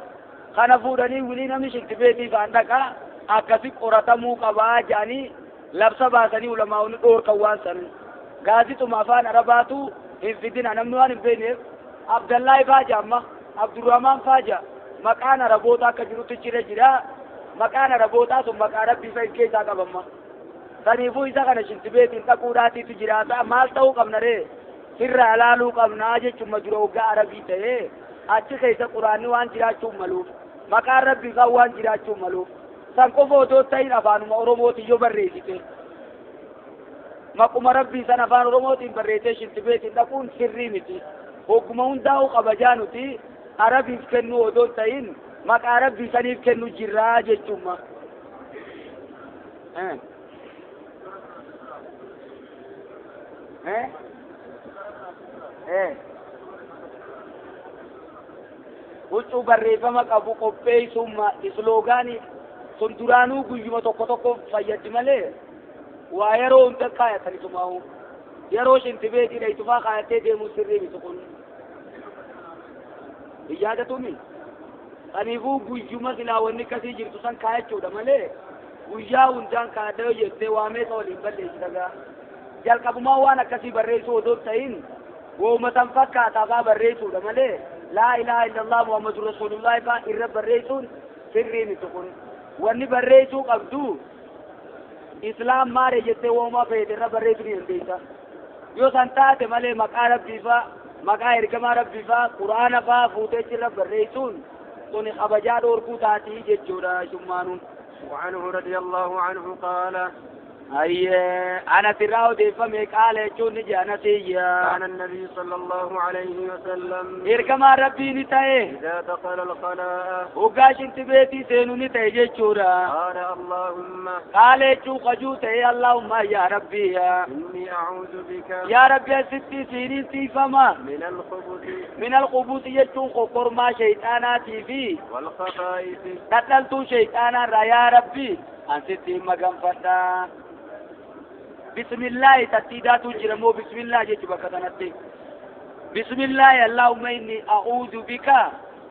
Speaker 2: Kana fuudhanii wilii namni shiltibeetii faan dhaqaa akkasi qoratamuu qabaa jedhanii labsa baasanii ulamaa'onni dhoorkan waan san. Gaazixuma afaan Arabaatu hin fidina namni waan hin beekneef Abdallaahi faa amma Abdurrahmaan faa maqaan Araboota akka jirutti jira jira. Maqaan Arabootaa sun maqaa Rabbii fa'i keessaa qabamma. Saniifuu isa kana shiltibeetiin dhaquudhaatiitu jiraata. Maal ta'uu qabna ree? Sirraa laaluu qabnaa jechuun dura hoggaa Arabii ta'ee achi keessa quraanni waan jiraachuu maluuf maqaan Rabbii fa'aa waan jiraachuu maluuf san qofa otoo ta'in afaanuma Oromootiin yoo barreessite maquma Rabbii san afaan Oromootiin barreessee shiltibeetiin dhaquun sirrii miti. Hogguma hundaa'uu kabajaa nuti Arabiif kennuu otoo ta'in maqaa Rabbii saniif kennu jirraa jechuudha. Huccuu barreeffama qabu qopheessummaa isloogaanii sun duraanuu guyyuma tokko tokko fayyaddi malee waa yeroo hunda kaayatan isumaa'u. Yeroo shintibeetii dhayitufaa kaayattee deemuu sirrii miti kun. Hin yaadatumi? Kanaafuu guyyuma silaa wanni akkasii jirtu san kaayachuudha malee guyyaa hundaan kaayadha yoo jettee waa meeqa waliin balleessita gaa. Jalqabumaa waan akkasii barreessuu otoo ta'in wooma san fakkaataa faa barreessuudha malee laa ilaaha illallah Muhammadu Rasuulullahi faa irra barreessuun sirrii miti kun. Wanni barreessuu qabdu Islaam maare jettee wooma feete irra barreessuu ni dandeessa. Yoo san taate malee maqaa rabbii faa maqaa ergamaa rabbii faa quraana faa fuutee achirra barreessuun sun kabajaa dhoorkuu taatii jechuudha shummaanuun.
Speaker 1: وعنه رضي الله عنه قال
Speaker 2: أي أنا تراو ديفمي قال يجون نجي أنا سيا
Speaker 1: كان النبي صلى الله عليه وسلم
Speaker 2: إركما ربي نتاي
Speaker 1: إذا دخل الخلاء
Speaker 2: وقاش انت بيتي سينو نتاي جيتشورا
Speaker 1: قال اللهم
Speaker 2: قال يجو قجوتي اللهم يا ربي يا
Speaker 1: إني أعوذ بك
Speaker 2: يا ربي ستي سينين سيفما
Speaker 1: من الخبث
Speaker 2: من الخبث يجون قرما شيطاناتي في
Speaker 1: والخبائث
Speaker 2: تتلتو شيطانا يا ربي أنستي مغم فتا بسم الله تتيداتو جرمو بسم الله جيتو بكتنتي بسم الله اللهم إني أعوذ بك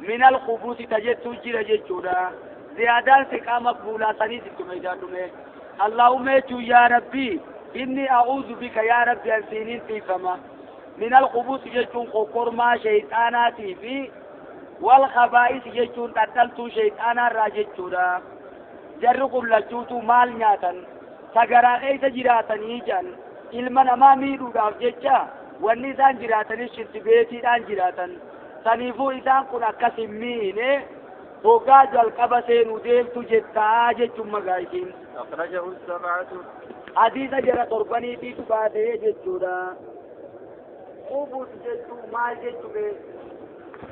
Speaker 2: من الخبث تجتو جرى جيتودا زيادان سكا مقبولا سني ستو ميداتو مي اللهم يا ربي إني أعوذ بك يا ربي أنسينين تيفما من الخبث جيتون قرما شيطاناتي في والخبائث جيتون تتلتو شيطانا راجتودا جرقم لجوتو مال نياتن sagaraa keessa jiraatanii jiran ilma namaa miidhuudhaaf jecha wanni isaan jiraatanis shiltibeetiidhaan jiraatan saniifuu isaan kun akkas hin miine hoggaa jalqaba seenuu deemtu jettaa jechuun magaa isiin.
Speaker 1: أخرجه السبعة
Speaker 2: hadiisa jara torbaniitiitu baatee jechuudha. Qubus jechuun maal jechuudha?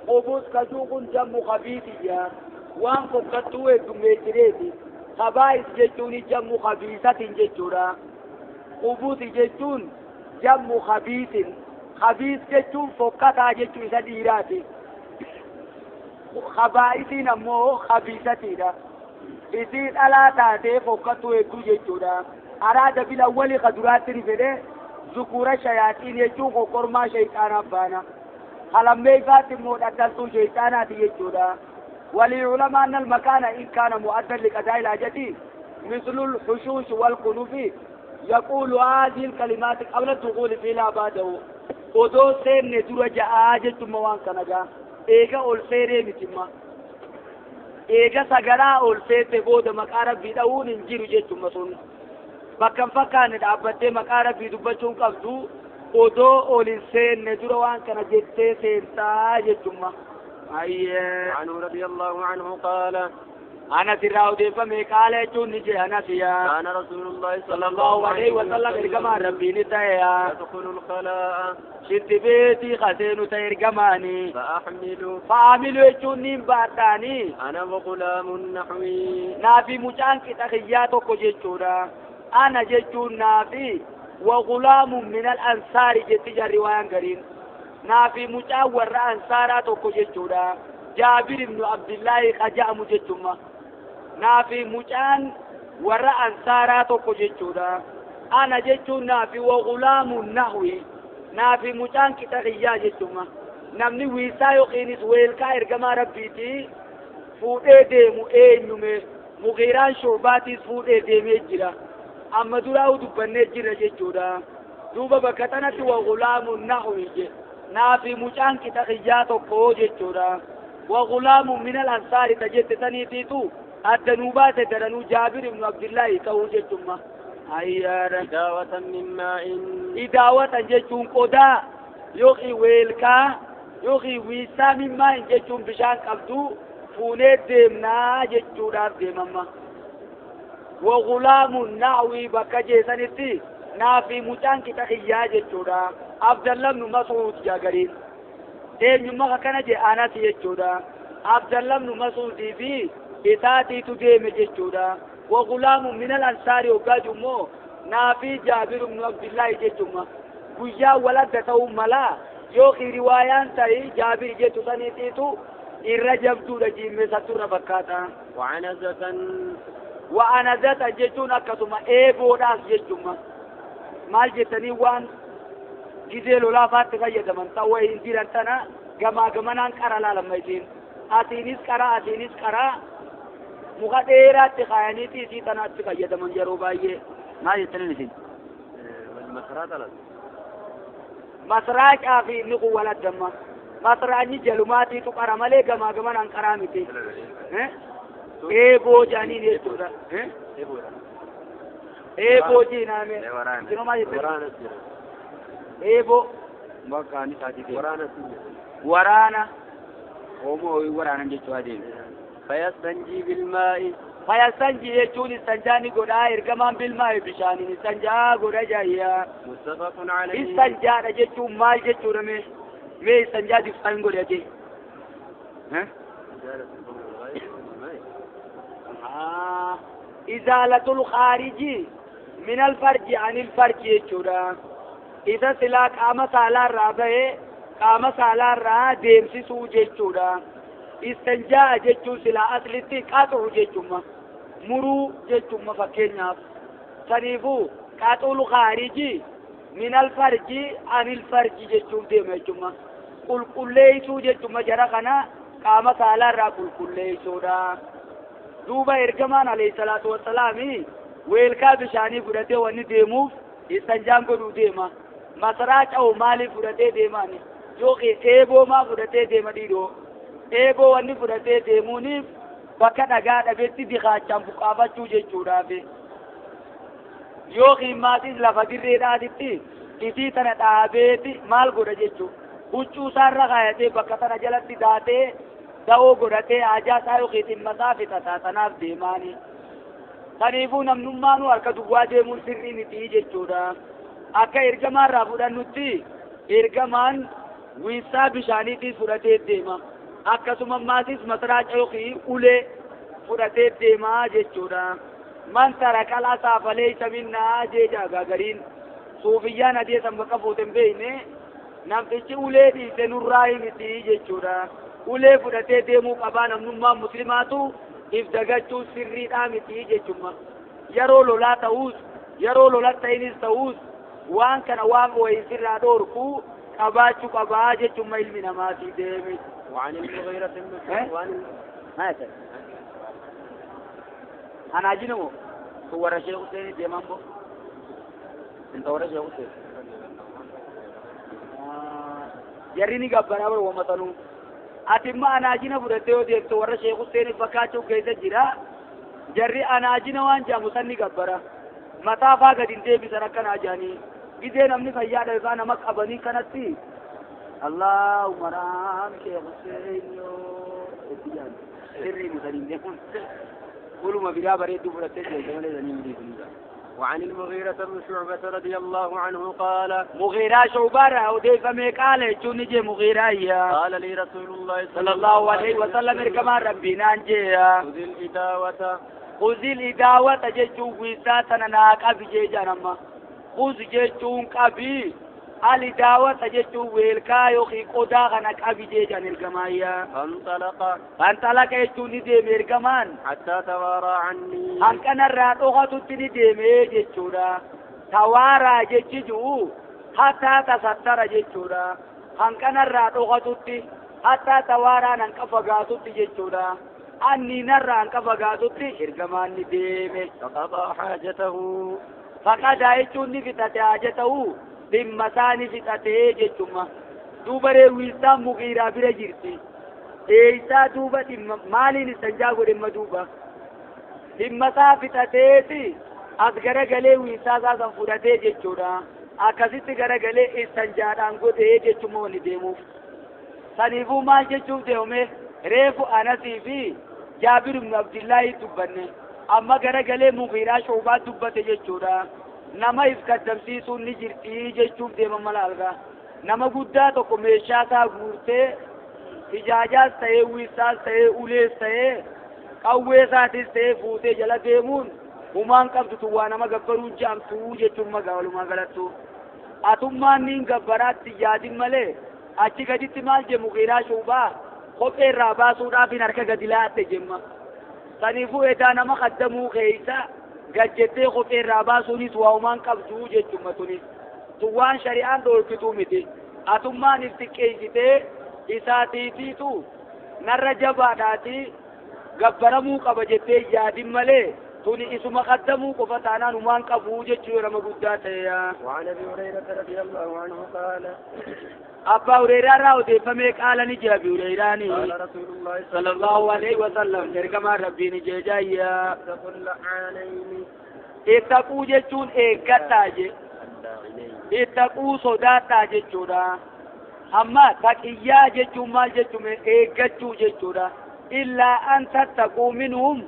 Speaker 2: Qubus kajuu kun jammu kabiitiyya waan fokkattuu heddummeessireeti. خبائث جتون جم خبيثة جتورا قبوط جتون جم خبيث خبيث جتون فقطع جتون سديراتي خبائث نمو خبيثة إذن ألا تاتي فقطع جتورا أراد بالأول قدرات رفده ذكور الشياطين يجون قرما شيطان أبانا خلمي فاتم مودتلتو شيطانات جتورا وللعلماء أن المكان إن كان مؤدى لقضاء الحاجة مثل الحشوش والقنوف يقول هذه الكلمات قبل الدخول في لا بعده ودو سين درجة آجة موان كنجا إيجا أولسيري متما إيجا سجرا أولسيت بود مكارب بيداون إنجيرو جت مسون بكم فكان دابته مكارب بيدوبچون قبضو ودو أولسين ندروان كنجة سين تاجة أيه
Speaker 1: عنه رضي الله عنه قال
Speaker 2: أنا سراو ديفا ميقالة نجي أنا سيا
Speaker 1: كان رسول الله
Speaker 2: صلى الله عليه وسلم كما ربي نتايا
Speaker 1: يدخل الخلاء
Speaker 2: شنت بيتي خسين تيرجماني
Speaker 1: فأحمل
Speaker 2: يجوني باتاني
Speaker 1: أنا وغلام نحوي
Speaker 2: نافي مجان كتخياتو كجيتشورا أنا جيتشون نافي وغلام من الأنصار جتجا روايان قرين نافي مجان ور أنصاراتو كجيتشورا جابر بن عبد الله خجأ مجيتشوما نافي مجان ور أنصاراتو كجيتشورا أنا جيتشون نافي وغلام نحوي نافي مجان كتخيا جيتشوما namni wiisaa yookiinis weelkaa ergamaa rabbiitii fuudhee deemu eenyume mugiiraan shurbaatiis fuudhee deemee jira amma duraa dubbannee jira jechuudha duuba bakka tanatti wagulaamu nahwi je naafi mucaan qixa xiyyaa tokko jechuudha wagulaamu minal ansaari ta jette saniitiitu adda nuu baate daranuu jaabir ibnu abdillaahi ta'uu jechumma ayyaara
Speaker 1: idaawatan min maa'in
Speaker 2: idaawatan jechuun qodaa yookiin weelkaa yookiin wiisaa min maa'in jechuun bishaan qabdu fuunee deemnaa jechuudhaaf deemamma wagulaamu nahwi bakka jeesanitti naafi mucaan qixa xiyyaa jechuudha abdallah ibnu mas'uud jaagariin eenyummaa akkana jee anas jechuudha abdallah ibnu mas'uudii fi isaatiitu deeme jechuudha wagulaamu minal ansaari hoggaa jummoo naafi jaabir ibnu abdillaahi jechumma guyyaa waladda ta'uu malaa yookiin riwaayaan ta'e jaabir jettu saniitiitu irra jabduudha jiimmeessattu irra fakkaata. Wa'anazatan jechuun akkasuma eeboodhaas jechumma maal jettanii waan gizee lolaafaatti fayyadaman ta'uu hin jiran tana gamaa gamanaan qara laalamma isiin asiinis qara asiinis qara muka dheeraatti kaayaniiti isii tanaatti fayyadaman yeroo baay'ee maal jettaniin isin masraacaa fi inni kun waladdamma masraanyi jalumaatiitu qara malee gamaa gamanaan qaraa miti eeboo jedhaniin jechuudha Eeboo jiinaame.
Speaker 1: Waraana.
Speaker 2: Eeboo. Maqaan isaatii
Speaker 1: waraana.
Speaker 2: Waraana. Homoo waraana jechuu adeemu.
Speaker 1: Fayastanjii bilmaa'i.
Speaker 2: Fayastanjii jechuun istanjaa ni godhaa ergamaan bilmaa'i bishaaniin istanjaa godha jaayyaa.
Speaker 1: Muttafaqun alayhi.
Speaker 2: Istanjaadha jechuun maal jechuudha mee? Mee istanjaa diftaan godhe ati? Izaalatul khaariji minal farji anil farji jechuudha. Isa silaa qaama saalaarraa bahee qaama saalaarraa deemsisuu jechuudha. Istanjaa jechuun silaa aslitti qaxuu jechuudha. Muruu jechuudha fakkeenyaaf. Saniifuu qaxuul khaariji minal farji anil farji jechuun deema jechuudha. Qulqulleessuu jechuudha jara kana qaama saalaarraa qulqulleessuudha. Duuba ergamaan alayhi salaatu wassalaami weelkaa bishaanii fudhatee wanni deemuuf istanjaan godhuu deema. Masaraa ca'u maaliif fudhatee deemaani? Yookiin eeboo maa fudhatee deema dhiiroo? Eeboo wanni fudhatee deemuuniif bakka dhagaa dhabetti dikaachaan buqqaafachuu jechuudhaaf. Yookiin maatis lafa dirreedhaatitti isii tana dhaabeeti maal godha jechuudha. Huccuu isaarra kaayatee bakka tana jalatti daatee da'oo godhatee haajaa isaa yookiin dhimma isaa fixataa tanaaf deemaani. Kanaafuu namnummaanuu harka duwwaa deemuun sirrii miti jechuudha. Akka ergamaarraa fudhannutti ergamaan wiisaa bishaaniitiin fudhatee deema. Akkasuma maatis masaraa yookiin ulee fudhatee deema jechuudha. Man taraka al-asaa falaysa minnaa jee gaagariin suufiyyaan adeesan bakka fuute hin beekne namtichi ulee dhiise nurraa miti jechuudha. Ulee fudhatee deemuu qabaa namnummaan muslimaatu if dagachuu sirriidhaa miti jechuudha. Yeroo lolaa ta'us yeroo lola ta'inis ta'us waan kana waan wayii sirraa dhoorku qabaachuu qabaa jechuudha ilmi namaatii deeme.
Speaker 1: وعن المغيرة بن
Speaker 2: وعن ماذا؟ أنا أجنبه هو رشيد حسين ديمامبو أنت ورشيد حسين jarri gabbaraa bara wamatanuu ati immoo anaajina fudhattee yoo deemte warra Sheekh Hussein fakkaachuu keessa jira. Jarri anaajina waan jedhamu san ni gabbara. Mataa faa gadi hin deebisan akkanaa jedhanii. Gizee namni fayyaa dhabe faa nama qabanii kanatti Allahumma raam Sheekh Hussein yoo itti jedhan sirrii musanii deemuun kuluma biraa bareedduu fudhattee deemte malee sanii hin deebisan.
Speaker 1: وعن المغيرة بن شعبة رضي الله عنه قال
Speaker 2: مغيرة شعبة وديف قال يجوني مغيرة
Speaker 1: قال لي رسول الله
Speaker 2: صلى الله عليه وسلم كما ربنا نجي
Speaker 1: خذ الإداوة
Speaker 2: خذ الإداوة جيجو ويساتنا ناقب جيجانما خذ جيجون قبي الإداوة جيجو ويلكا يوخي قدا غنك أبي جيجان الجماعية فانطلق يجوني دي ميرجمان
Speaker 1: حتى توارى عني
Speaker 2: هنكن الراتوغة تتني دي ميجيجورا توارى جيجو حتى تستر جيجورا هنكن الراتوغة تتني حتى توارى ننكفغا تتني جيجورا أني نرى ننكفغا تتني إرجمان دي
Speaker 1: فقضى حاجته
Speaker 2: فقضى يجوني في حاجته dhimma isaanii fixatee jechuudha. Duuba reewwisaan Mugiiraa bira jirti. Eeysaa duuba dhimma maaliin istanjaa godhemma duuba? Dhimma isaa fixateeti as garagalee wiisaa isaa san fudhatee jechuudha. Akkasitti garagalee istanjaadhaan godhee jechuudha wanni deemuuf. Saniifuu maal jechuuf deemame reefu Anasii fi Jaabir ibn Abdillaahi dubbanne. Amma garagalee Mugiiraa Shuubaa dubbate jechuudha. Nama if kaddamsiisuun ni jirti jechuuf deeman mala algaa. Nama guddaa tokko meeshaa isaa guurtee ijaajaas ta'ee wiisaas ta'ee ulees ta'ee qawwee isaatis ta'ee fuutee jala deemuun humaan qabdu tun waa nama gabbaruun je'amtuu jechuun magaa walumaa galattu. Atummaan niin gabbaraatti yaadin malee achi gaditti maal jee Mugiiraa Shuubaa kophee irraa baasuudhaaf hin harka gadi laatte jemma. Saniifuu edaa nama kaddamuu keessa gajjettee kophee irraa baasuunis waa humaan qabdu jechuudha tuni. Tun waan shari'aan dhoorkituu miti. Atummaan if xiqqeessitee isaatiitiitu narra jabaadhaati gabbaramuu qaba jettee yaadin malee tuni isuma qaddamuu qofa taanaan humaan qabu jechuu nama guddaa ta'e.
Speaker 1: وعن أبي هريرة رضي الله عنه قال
Speaker 2: أبا هريرة راو ديفمي قال نجي أبي هريرة
Speaker 1: قال رسول الله
Speaker 2: صلى الله عليه وسلم كما ربي نجي جايا
Speaker 1: اتقوا اللعانين
Speaker 2: Ittaquu jechuun eeggadhaa je. Ittaquu sodaadhaa jechuudha. Amma taqiyyaa jechuun maal jechuun eeggachuu jechuudha. Illaa an tattaquu minhum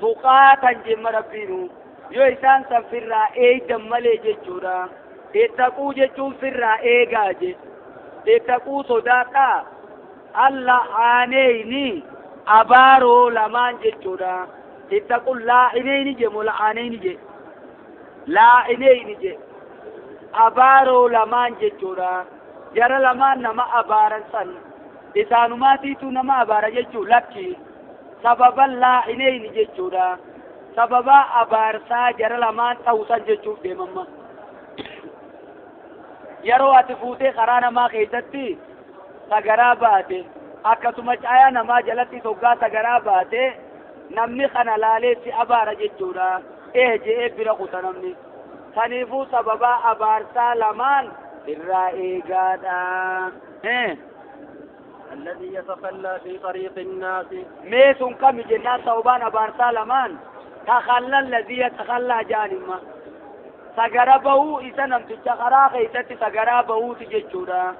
Speaker 2: tuqaatan jemma rabbiinu. Yoo isaan san firraa eegdan malee jechuudha. Ittaquu jechuun firraa eegaa je. Ittaquu sodaadhaa. Alla'aaneyni abaaroo lamaan jechuudha. Ittaquu laa'ineyni je moo la'aaneyni je? Laa'ineyni je. Abaaroo lamaan jechuudha. Jara lamaan nama abaaran san isaanumaatiitu nama abaara jechuu lakki. Sababa laa'ineyni jechuudha. Sababa abaarsaa jara lamaan ta'uu san jechuuf deemamma. Yeroo ati fuutee karaa namaa keessatti sagaraa baate akkasuma caayaa namaa jalatti soggaa sagaraa baate namni kana laalee si abaara jechuudha. Je'ee bira kuta namni. Saniifuu sababa abaarsaa lamaan irraa eegaadha.
Speaker 1: الذي يتخلى في طريق الناس.
Speaker 2: ميسون كم جنان صوبان أبارسا لمان تخلى الذي يتخلى جانما سغربه إذا نمت خرا خيست سغربه تججودا.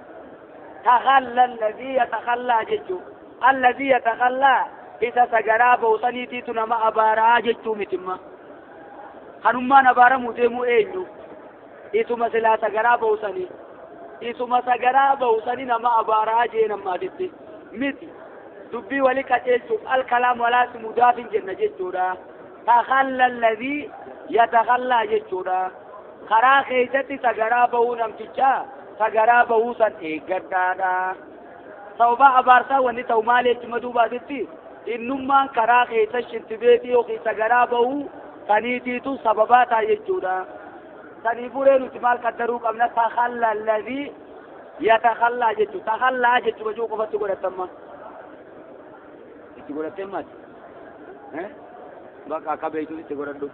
Speaker 2: تخلى الذي يتخلى ججو الذي يتخلى إذا سغربه سنيتي تنما أبارا ججو متما خنمان أبارا مدمو إينو إسما سلا سغربه سني isuma sagaraa bahu sani nama abaaraa jee namaatitti miti dubbii wali qajeelchuuf alkalaam walaasi mudaafin jenna jechuudha. Takhalla alladhii yatakhallaa jechuudha. Karaa keessatti sagaraa bahuu namtichaa sagaraa bahuu san eeggadhaadha. Sababa abaarsaa wanni ta'u maal jechuma duubaatitti innummaan karaa keessa shintibeetii yookiin sagaraa bahuu saniitiitu sababaa ta'a jechuudha. Saniifuu nuti maal qaddaruu qabna? Takhalla alladhii yatakhallaa jechuudha. Takhallaa jechuudha jechuu qofatti godhatamma. Itti godhattee maati? Bakka akka beektuuf itti godhadhu.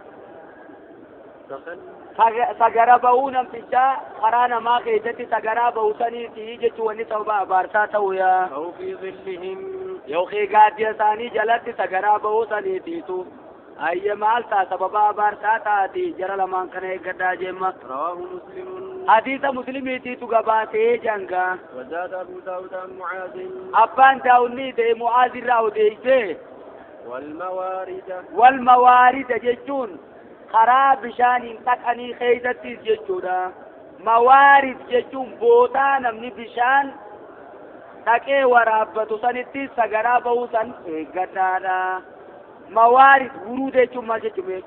Speaker 2: Sagara bahuu namtichaa karaa namaa keessatti sagaraa bahuu saniitii jechuun wanni sababa abaarsaa ta'u yaa. Yookiin gaaddisa isaanii jalatti sagaraa bahuu saniitiitu. أي مال تا سببا بارتا تاتي جرى لمان كان يغدا جيما.
Speaker 1: رواه مسلم.
Speaker 2: حديث مسلم تي تغباتي جنگا.
Speaker 1: وزاد أبو داود عن معاذ.
Speaker 2: أبان داوني دي معاذ راو دي.
Speaker 1: والموارد.
Speaker 2: والموارد جچون خراب بشان تقني خيزتي جچودا. موارد جچون بوتا نمني بشان تکه ورابتو سنتي سغرا بوسن غدادا. موارد ورود jechuun maal jechuun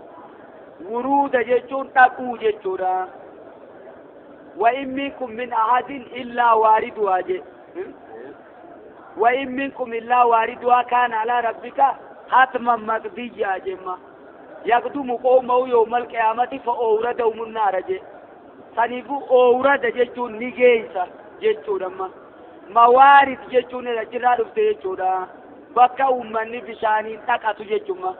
Speaker 2: ورود jechuun dhaquu jechuudha. وإن منكم من أحد إلا واردها je. وإن منكم إلا واردها كان على ربك حتما مقضيا jemma. يقدم قومه يوم القيامة فأوردهم النار je. Saniifuu أورد jechuun ni geessa jechuudha. موارد jechuun achirraa dhufte jechuudha. Bakka uummanni bishaaniin dhaqatu jechuudha.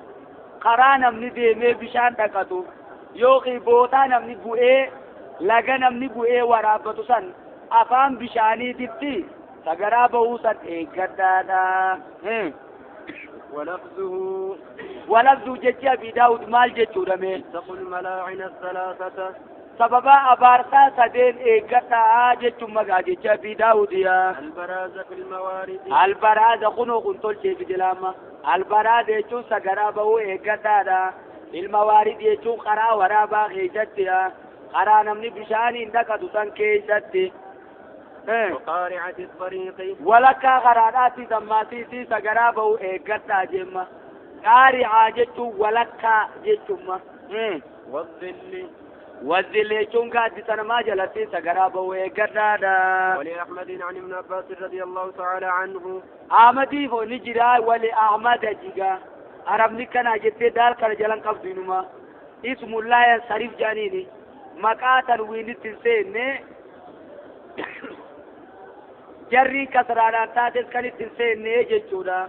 Speaker 2: Karaa namni deemee bishaan dhaqatu yookiin bootaa namni bu'ee laga namni bu'ee waraabbatu san afaan bishaaniititti sagaraa bahuu san eeggadhaadha.
Speaker 1: ولفظه
Speaker 2: ولفظه jechi Abi Daawud maal jechuudha mee?
Speaker 1: اتقوا الملاعن الثلاثة.
Speaker 2: Sababa abaarsaa sadeen eeggadhaa jechuun maqaa jecha Abi Daawud yaa.
Speaker 1: البراز في الموارد.
Speaker 2: Albaraaza kunoo kun tolchee fidelaama. Albaraaza jechuun sagaraa bahuu eeggadhaadha. Ilmawaarid jechuun karaa waraabaa keessatti karaa namni bishaaniin dhaqatu san keessatti.
Speaker 1: وقارعة الطريق.
Speaker 2: Walakkaa karaadhaatti zammaatiitii sagaraa bahuu eeggadhaa jemma. Qaari'aa jechuun walakkaa jechuun.
Speaker 1: والظل.
Speaker 2: والذل jechuun gaaddisa namaa jalatti sagaraa bahuu eeggadhaadha.
Speaker 1: ولأحمد عن ابن عباس رضي الله تعالى عنه.
Speaker 2: Ahmadiif ni jira wali Ahmada jiga. Arabni kana jettee daal kana jalan qabdu inuma. Ismullaa yansarif jedhaniini. Maqaa tanwiinitti hin seenne jarri kasraadhaan taates kan itti hin seenne jechuudha.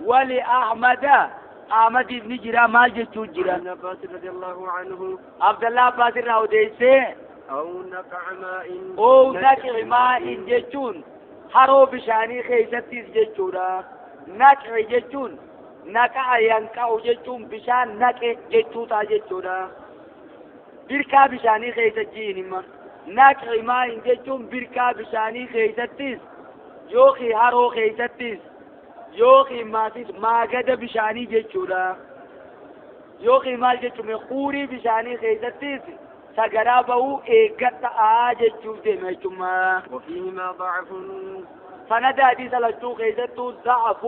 Speaker 2: Wali Ahmada Ahmadiif ni jira maal jechuun jira?
Speaker 1: ابن عباس رضي الله عنه.
Speaker 2: Abdallah Abbaas irraa odeessee
Speaker 1: أو نقع ماء.
Speaker 2: أو نقع ماء jechuun haroo bishaanii keessattis jechuudha. Naqci jechuun Naqa'a yanqa'u jechuun bishaan naqe jechuu ta'a jechuudha. Birkaa bishaanii keessa jiin hima. Naqi maa'in jechuun birkaa bishaanii keessattis yookiin haroo keessattis yookiin maatis maagada bishaanii jechuudha. Yookiin maal jechuun xuurii bishaanii keessattis sagaraa bahuu eeggadhaa jechuuf deema jechuudha.
Speaker 1: وفيهما ضعف.
Speaker 2: Sanada hadiisa lachuu keessattuu ضعف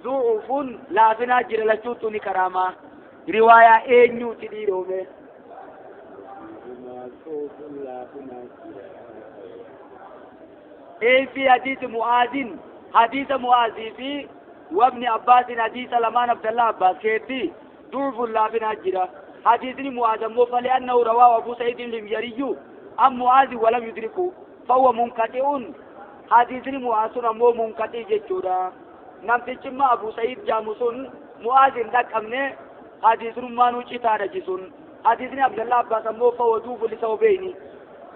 Speaker 2: ضعف laafinaa jira lachuutu ni karaamaa. Riwaayaa eenyuuti dhiiroome? في حديث معاذ حديث معاذ في وابن عباس حديث لمان عبد الله عباس كيتي ضعف لافنا جرا. حديث معاذ مو فلأنه رواه أبو سعيد الحميري عن معاذ ولم يدركه فهو منقطع. حديث معاذ مو منقطع جچورا. نمتچ ما أبو سعيد جامسون معاذ دقمنه حديث مانو چتا رجسون. حديث عبد الله عباس مو فهو ضعف لسببين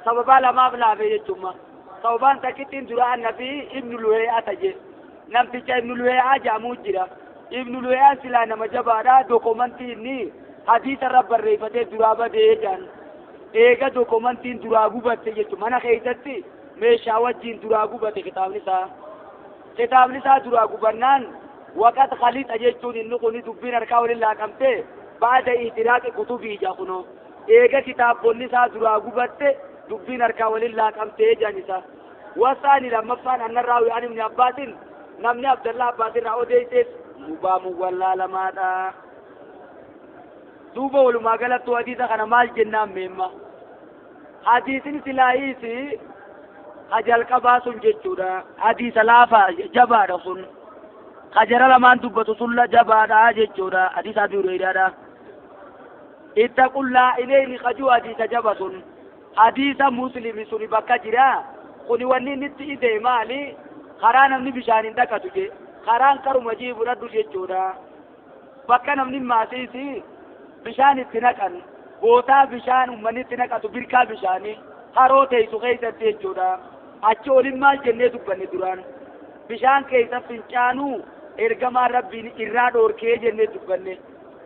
Speaker 2: سببا لما بلا جچما sababaan takkittiin dura annabi ibnu luhee'a taje namticha ibnu luhee'a jedhamu jira. Ibnu luhee'aan silaa nama jabaadha. Dokumentii inni hadiisa irra barreeffatee duraa badee jedhan. Eega dokumentiin duraa gubatte jechuudha. Mana keessatti meeshaa wajjin duraa gubate kitaabni isaa. Kitaabni isaa duraa gubannaan waqat khalixa jechuun inni kun dubbiin harkaa waliin laaqamte baada ihtiraaqi kutubii ija kunoo. Eega kitaabonni isaa duraa gubatte dubbiin harkaa waliin laaqamtee jedhan isa. Wasaani lammaffaan annan raawwi an ibni Abbaasin namni Abdallah Abbaasin irraa odeesseef mubaamu wallaalamaadha. Duuba walumaa galattuu hadiisa kana maal jennaan meemma? Hadiisni silaayiisi hajalqabaa sun jechuudha. Hadiisa laafaa jabaadha sun. Hajara lamaan dubbatu sun jabaadha jechuudha. Hadiisa Abii Hureyraadha. Ittaqullaa ilayni qajuu hadiisa jaba sun. Hadiisa Muslimi suni bakka jira. Kuni wanni inni itti ide maali? Karaa namni bishaan hin dhaqatu je. Karaan karuma jii fudhadhu jechuudha. Bakka namni maasiisi bishaan itti naqan. Gootaa bishaan uummanni itti naqatu birkaa bishaanii haroo teessu keessatti jechuudha. Achi oliin maal jennee dubbanne duraan? Bishaan keessa fincaanuu ergamaan rabbiin irraa dhoorkee jennee dubbanne.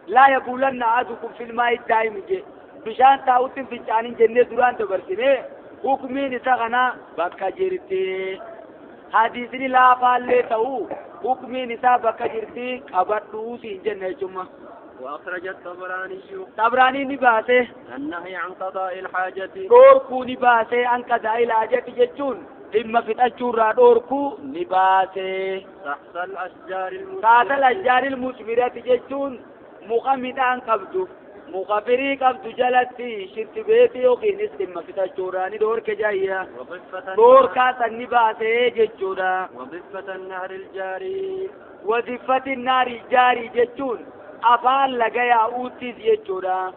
Speaker 2: Laa yabuulanna ahadukum fil maa'i daa'imi je. Bishaan taa'utti fincaanin jennee duraan dabarsine hukumiin isa kana bakka jirti. Hadiisni laafaallee ta'u hukumiin isaa bakka jirti qabadhuu siin jenne jechuudha.
Speaker 1: وأخرج الطبراني
Speaker 2: طبراني نباسه
Speaker 1: النهي عن قضاء الحاجة
Speaker 2: دوركو نباسه عن قضاء الحاجة جتون إما في الأجورة دوركو نباسه
Speaker 1: تحت الأشجار المثمرة
Speaker 2: تحت الأشجار المثمرة جتون مقامدان قبضو مغفري قبض جلتي شرط بيتي يوكي نسلم في الأجورة ندورك جاية دوركا سنباسه جتونا
Speaker 1: وضفة النهر الجاري
Speaker 2: وضفة النهر الجاري جتون afaan laga yaa'uuttis jechuudha.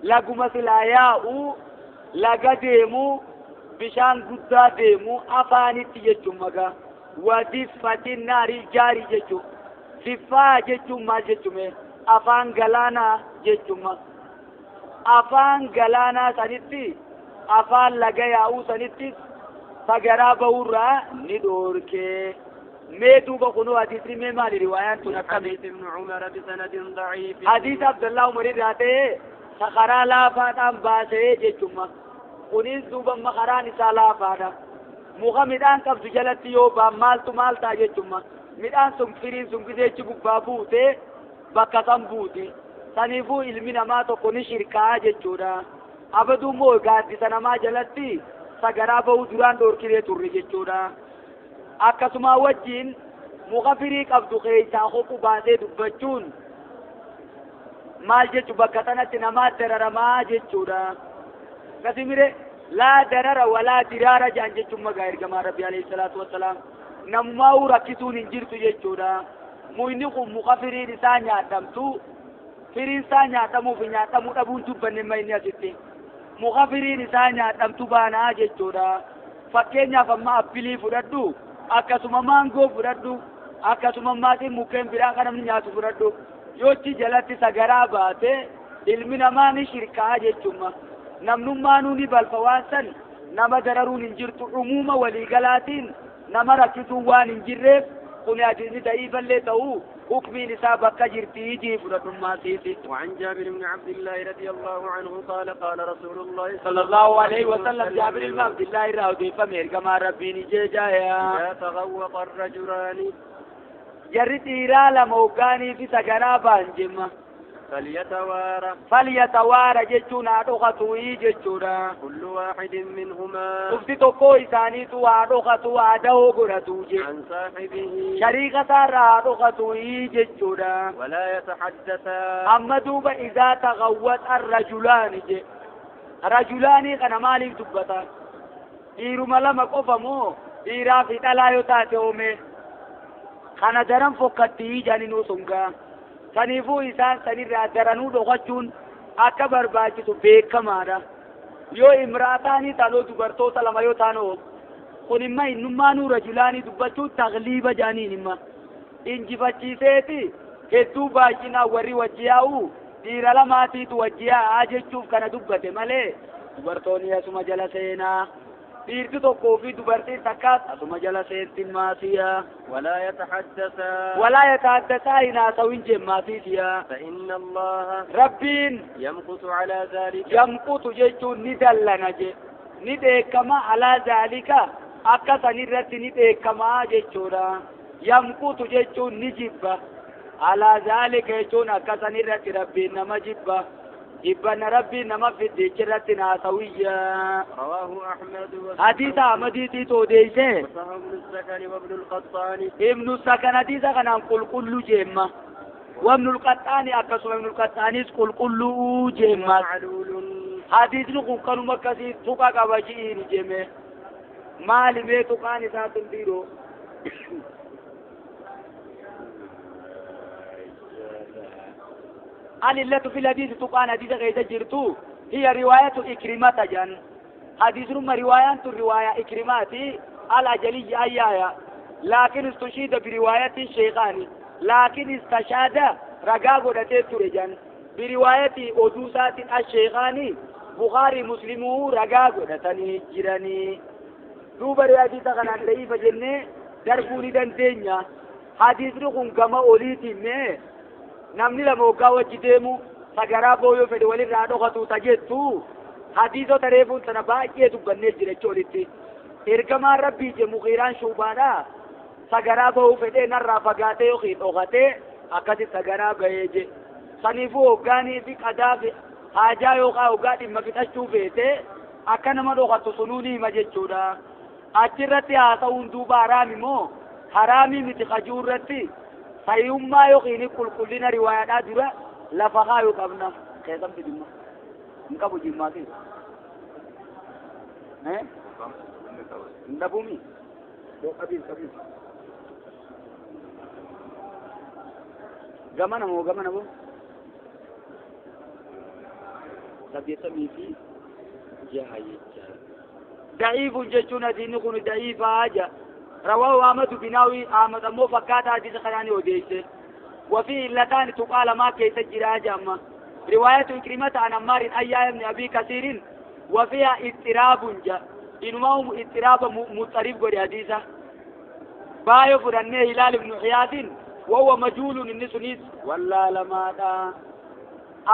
Speaker 2: Laguma silaa yaa'u laga deemu bishaan guddaa deemu afaanitti jechuun magaa. Wadiffatin naarii jaarii jechuun. Siffaa jechuun maal jechume? Afaan galaanaa jechuun. Afaan galaanaa sanitti afaan laga yaa'uu sanitti sagaraa bahuurraa ni dhoorkee. mee duuba kunuu hadiisni mee maali riwaayaan tun akkami?
Speaker 1: حديث ابن عمر بسند ضعيف
Speaker 2: حديث عبد الله عمر irraa ta'e karaa laafaadhaan baasee jechuudha. Kunis duuba amma karaan isaa laafaadha. Muka midhaan qabdu jalatti yoo ba'an maaltu maal ta'a jechuudha. Midhaan sun firiin sun gizeechi gubbaa buutee bakka san buuti. Saniifuu ilmi namaa tokko ni shirkaa jechuudha. Abaduu immoo gaaddisa namaa jalatti sagaraa bahuu duraan dhoorkinee turre jechuudha. Akkasuma wajjin muka firii qabdu keessaa hoqu baasee dubbachuun maal jechu bakka sanatti namaa dararamaa jechuudha. Kasimire laa darara walaa diraara jedhan jechuun magaa ergamaa Rabbi alayhi salaatu wassalaam. Namumaa rakkisuun hin jirtu jechuudha. Mukni kun muka firiin isaa nyaatamtu firiin isaa nyaatamuu fi nyaatamuu dhabuun dubbanne ma inni asitti. Muka firiin isaa nyaatamtu baanaa jechuudha. Fakkeenyaaf amma appilii fudhadhu. Akkasuma maangoo fudhadhu akkasuma maatiin mukkeen biraa kan namni nyaatu fudhadhu yoochi jalatti sagaraa baate ilmi namaa ni shirkaa jechuudha. Namnummaanuu ni balfa waan san nama dararuun hin jirtu umuuma waliigalaatiin nama rakkisuun waan hin jirreef Kun hadiisni da'iifallee ta'uu hukmiin isaa bakka jirtii jii fudhadhummaa siiti.
Speaker 1: وعن جابر بن عبد الله رضي الله عنه قال قال رسول الله
Speaker 2: صلى الله عليه وسلم جابر بن عبد الله irraa odeeffame ergamaan rabbiin jeejaaya.
Speaker 1: إذا تغوط الرجلان
Speaker 2: Jarri dhiiraa lama hoggaanii fi sagaraa ba'an jemma.
Speaker 1: فليتوارى
Speaker 2: Falyatawaara jechuun haa dhokatuuyi jechuudha.
Speaker 1: كل واحد منهما
Speaker 2: Ufti tokkoo isaaniitu haa dhokatu haa dahoo godhatu je.
Speaker 1: عن صاحبه
Speaker 2: Shariika isaarraa haa dhokatuuyi jechuudha.
Speaker 1: ولا يتحدثا
Speaker 2: Amma duuba idaa taghawwaxa rajulaani je. Rajulaanii kana maaliif dubbata? Dhiiruma lama qofa moo dhiiraa fi dhalaa yoo taate oome? Kana daran fokkattii janinuu sungaa. Saniifuu isaan sanirraa daranuu dhokachuun akka barbaachisu beekamaadha. Yoo imraataanii taanoo dubartoota lama yoo taanoo kun imma innummaanuu rajulaanii dubbachuun tagliiba jaaniin imma. Injifachiiseeti hedduu baay'inaan warri wajji yaa'u dhiira lamaatiitu wajji yaa'aa jechuuf kana dubbate malee dubartoonni asuma jala seenaa. Dhiirti tokkoo fi dubartiin takkaas asuma jala seentin maasiyaa.
Speaker 1: ولا يتحدثا
Speaker 2: Walaa yataaddasaa hin haasawin jemmaasiisiyaa.
Speaker 1: فإن الله
Speaker 2: Rabbiin
Speaker 1: يمقت على ذلك
Speaker 2: yamqutu jechuun ni dallana je ni dheekkama alaa zaalika akka sanirratti ni dheekkamaa jechuudha. Yamqutu jechuun ni jibba alaa zaalika jechuun akka sanirratti rabbiin nama jibba jibbanna rabbiin nama fiddichi irratti naasawiyya.
Speaker 1: رواه أحمد
Speaker 2: Hadiisa Ahmadiitiitu odeeyse
Speaker 1: وصححه ابن السكن وابن القطان
Speaker 2: Ibnu Sakan hadiisa kanaan qulqulluu jeemma. Wabnul Qaxxaani akkasuma Ibnul Qaxxaanis qulqulluu jeemmaas.
Speaker 1: معلول
Speaker 2: Hadiisni kun kanuma akkasii tuqa qaba ji'iin jeme. Maali mee tuqaan isaa tun dhiiroo? Alillatu fil hadiisi tuqaan hadiisa keessa jirtu hiya riwaayatu ikrimata jedhan. Hadiisnumma riwaayaan tun riwaayaa ikrimaati al-ajaliyyi ayyaaya. Laakin istushiida biriwaayati sheekhaani. Laakin istashaada ragaa godhatee ture jedhan. Biriwaayati oduu isaatiin asheekhaani Bukaarii Muslimuu ragaa godhatanii jiranii. Duuba hadiisa kanaan da'iifa jennee darbuu ni dandeenya. Hadiisni kun gama oliitiin mee namni lama hoggaa wajji deemu sagaraa booyoo fedhe walirraa dhokatu ta jettu hadiisota reefuun sana baay'ee dubbannee jira jechuu olitti. Ergamaan rabbii je Mugiiraan Shuubaadha sagaraa bahuu fedhee narraa fagaatee yookiin dhokatee akkasi sagaraa bahee je. Saniifuu hoggaanii fi qadaa fi haajaa yookaan hoggaa dhimma fixachuu feete akka nama dhokattu sunuu ni hima jechuudha. Achirratti haasa'uun duuba haraami moo haraamii miti kajuu irratti fayyummaa yookiin qulqullina riwaayaadhaa dura lafa kaayuu qabna. Keessan fidimma. Hin qabu jimmaa keessa. Hin dhabuumi? Qabiin qabiin. Gamana moo gamana moo? 86 jecha. Da'iifun jechuun hadiisni kun da'iifaa ja. رواه أحمد بناوي أحمد أمو فكات حديث خلاني وديسه وفي إلتان تقال ما كيس جراج أما رواية إكرمة عن عمار أيام بن أبي كثير وفيها اضطراب جاء إنما هم اضطراب مضطرب قد حديثة بايو فرنه هلال بن حياد وهو مجهول النسنيس ولا لما دا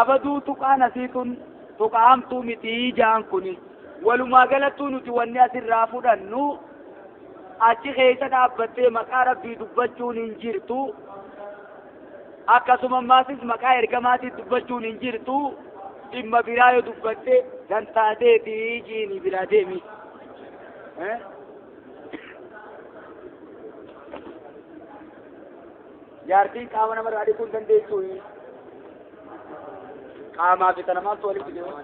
Speaker 2: أبدو تقان سيتون تقامتو متي جان كوني ولما قالتو نتواني أسر achi keessa dhaabbattee maqaa rabbii dubbachuun hin jirtu akkasuma ammaas maqaa ergamaatiin dubbachuun hin jirtu dhimma biraa yoo dubbatte dantaateeti jiini biraa deemi. Jaartiin qaama namarraa dhiquu hin dandeessu. Qaamaa fi kana maaltu walitti deema?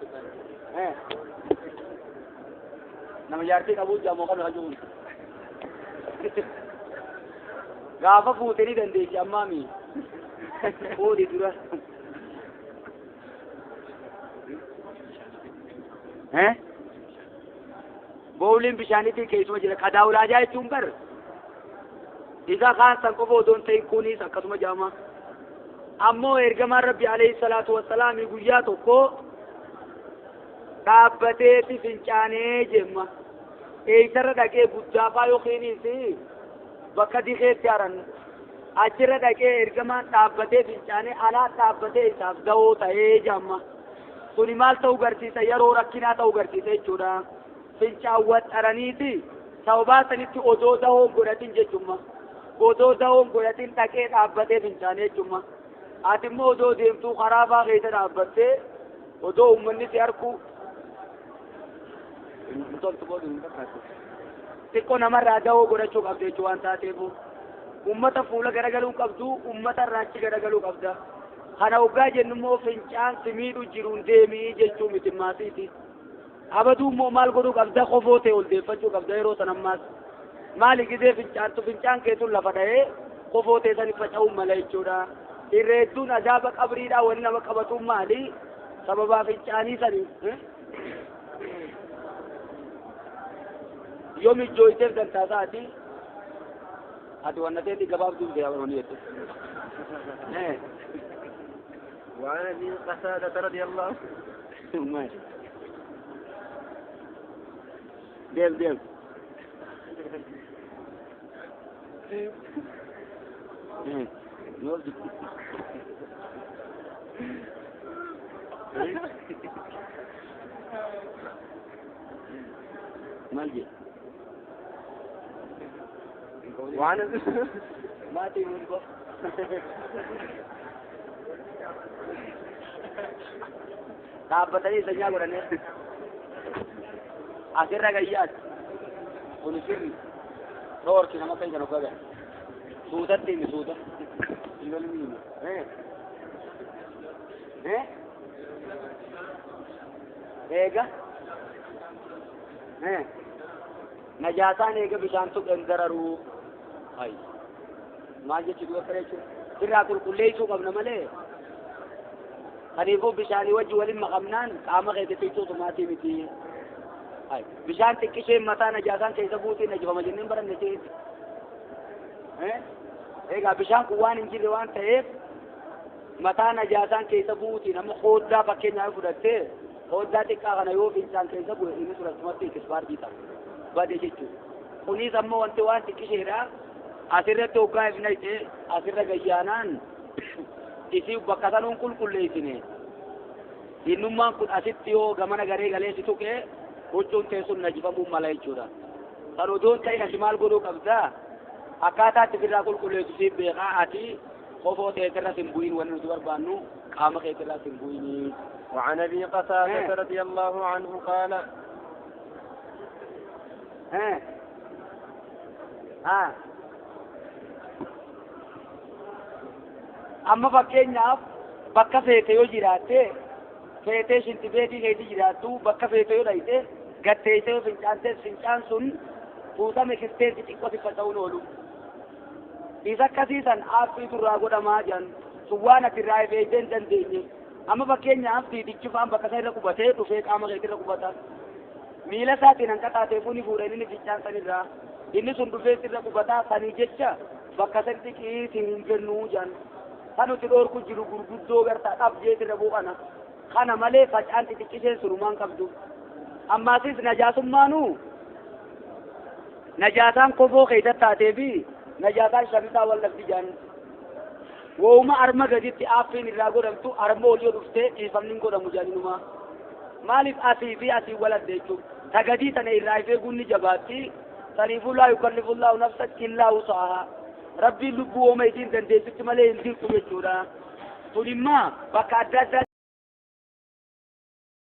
Speaker 2: Nama jaartii qabuu jaamoo qabna kan jiru. Gaafa fuutee ni dandeessi ammaami. Fuudhi dura. Bowliin bishaaniitiin keessuma jira. Qadaa ulaajaa jechuun bar. Isa kaan san qofa odoo hin ta'in kunis akkasuma jaama. Ammoo ergamaan Rabbi alayhi salaatu wassalaam guyyaa tokko dhaabbateeti fincaanee jemma. Eessarra dhaqee guddaafaa yookiinis Bakka dikeetti haran achirra dhaqee ergamaan dhaabbatee fincaanee alaa dhaabbatee isaaf da'oo ta'ee jamma. Suni maal ta'uu garsiisa? Yeroo rakkinaa ta'uu garsiisa jechuudha. Fincaan waxxaraniiti sababaa sanitti odoo da'oo godhatin jechumma. Odoo da'oo godhatin dhaqee dhaabbatee fincaanee jechumma. Ati immoo odoo deemtuu karaa faa keessa dhaabbattee odoo uummanni si arku xiqqoo namarraa da'oo godhachuu qabda jechuu waan taateefu. Uummata fuula garagaluu qabdu, uummata irraa achi garagaluu qabda. Kana hoggaa jennu immoo fincaan si miidhu jiruun deemii jechuu miti maasiiti. Abaduu immoo maal godhuu qabda? Qofoo ta'e ol deeffachuu qabda yeroo san ammaas. Maali gisee fincaantu fincaan keetuun lafa dha'ee qofoo ta'e sani faca'uu mala jechuudha. Irra hedduun azaaba qabriidhaa wanni nama qabatuun maali? Sababaa fincaanii sani. Yoo mijjooyteef dantaa isaati. Ati wanna ta'eeti gabaabduu deemaa ni jettu.
Speaker 1: وعن أبي قتادة رضي الله
Speaker 2: عنه ديم ديم مالجي
Speaker 1: وعن
Speaker 2: ما تقول dhaabbatanii sanyaa godhanii asirra gayyaati kun sirri dhoorki nama kan kana gaga suutatti himi suuta hin himi eega najaasaan eega bishaan tuqeen dararuu ay maal jechuudha akka jechuudha sirraa qulqulleessuu qabna malee kanaafuu bishaanii wajji waliin maqamnaan qaama keessatti iccuutumaatii miti. Bishaan xiqqisheen mataa najaasaan keessa buutiin najifama jenneen baranne jechuudha. Egaa bishaan kun waan hin jirre waan ta'eef mataa najaasaan keessa buutiin amma qooddaa fakkeenyaaf fudhattee qooddaa xiqqaa kana yoo fincaan keessa bu'e inni fudhatumatti ikispaartii ta'a. Bade jechuudha. Kunis ammoo wanti waan xiqqisheedha. Asirratti hoggaa ifna itee asirra gayyaanaan isii bakka sanuun qulqulleessine innummaan kun asitti yoo gamana garee galee si tuqee huccuun teessuun najifamuu mala jechuudha. Kan odoon ta'in ati maal godhuu qabdaa? Akkaataa itti ofirraa qulqulleessu siif beekaa ati qofoo teetirra sin bu'in wanni nuti barbaannu qaama keetirraa sin bu'inii.
Speaker 1: وعن أبي قتادة رضي الله عنه قال
Speaker 2: amma fakkeenyaaf bakka feete yoo jiraatte feetee shintibeetii keetii jiraattu bakka feete yoo dhayite gatteessee yoo fincaante fincaan sun fuutame kisteetti xiqqoo faca'uun oolu. Isa akkasii san aaffiitu irraa godhamaa jiran sun waan ati irraa eeyyee hin dandeenye. Amma fakkeenyaaf fiigichi fa'aan bakka isa irra qubatee dhufee qaama keetii irra qubata. Miila isaatiin hanqataateefuu ni fuudha inni fincaan san irraa. Inni sun dhufee irra qubataa sanii jecha bakka sanitti qiitiin hin jennuu jiran. Kan nuti dhoorku jiru gurguddoo gartaa dhabjee irra bu'ana. Kana malee facaan xixiqqisheen surumaan qabdu. Ammaasis najaasummaanuu najaasaan kofoo keessatti taatee fi najaasaan shamisaa wal dhabdi jedhan. Wooma arma gaditti aaffiin irraa godhamtu arma olii yoo dhuftee dhiifamni hin godhamu jedhaninuma. Maaliif asii fi asii wal adda jechuudha. Ta gadii tana irraa ifee gunni jabaatti. Saniifuu laa yukallifullaahu nafsan illaa wusahaa. Rabbiin lubbuu wooma isiin dandeessitti malee hin dirqu jechuudha. Sun immoo bakka adda addaa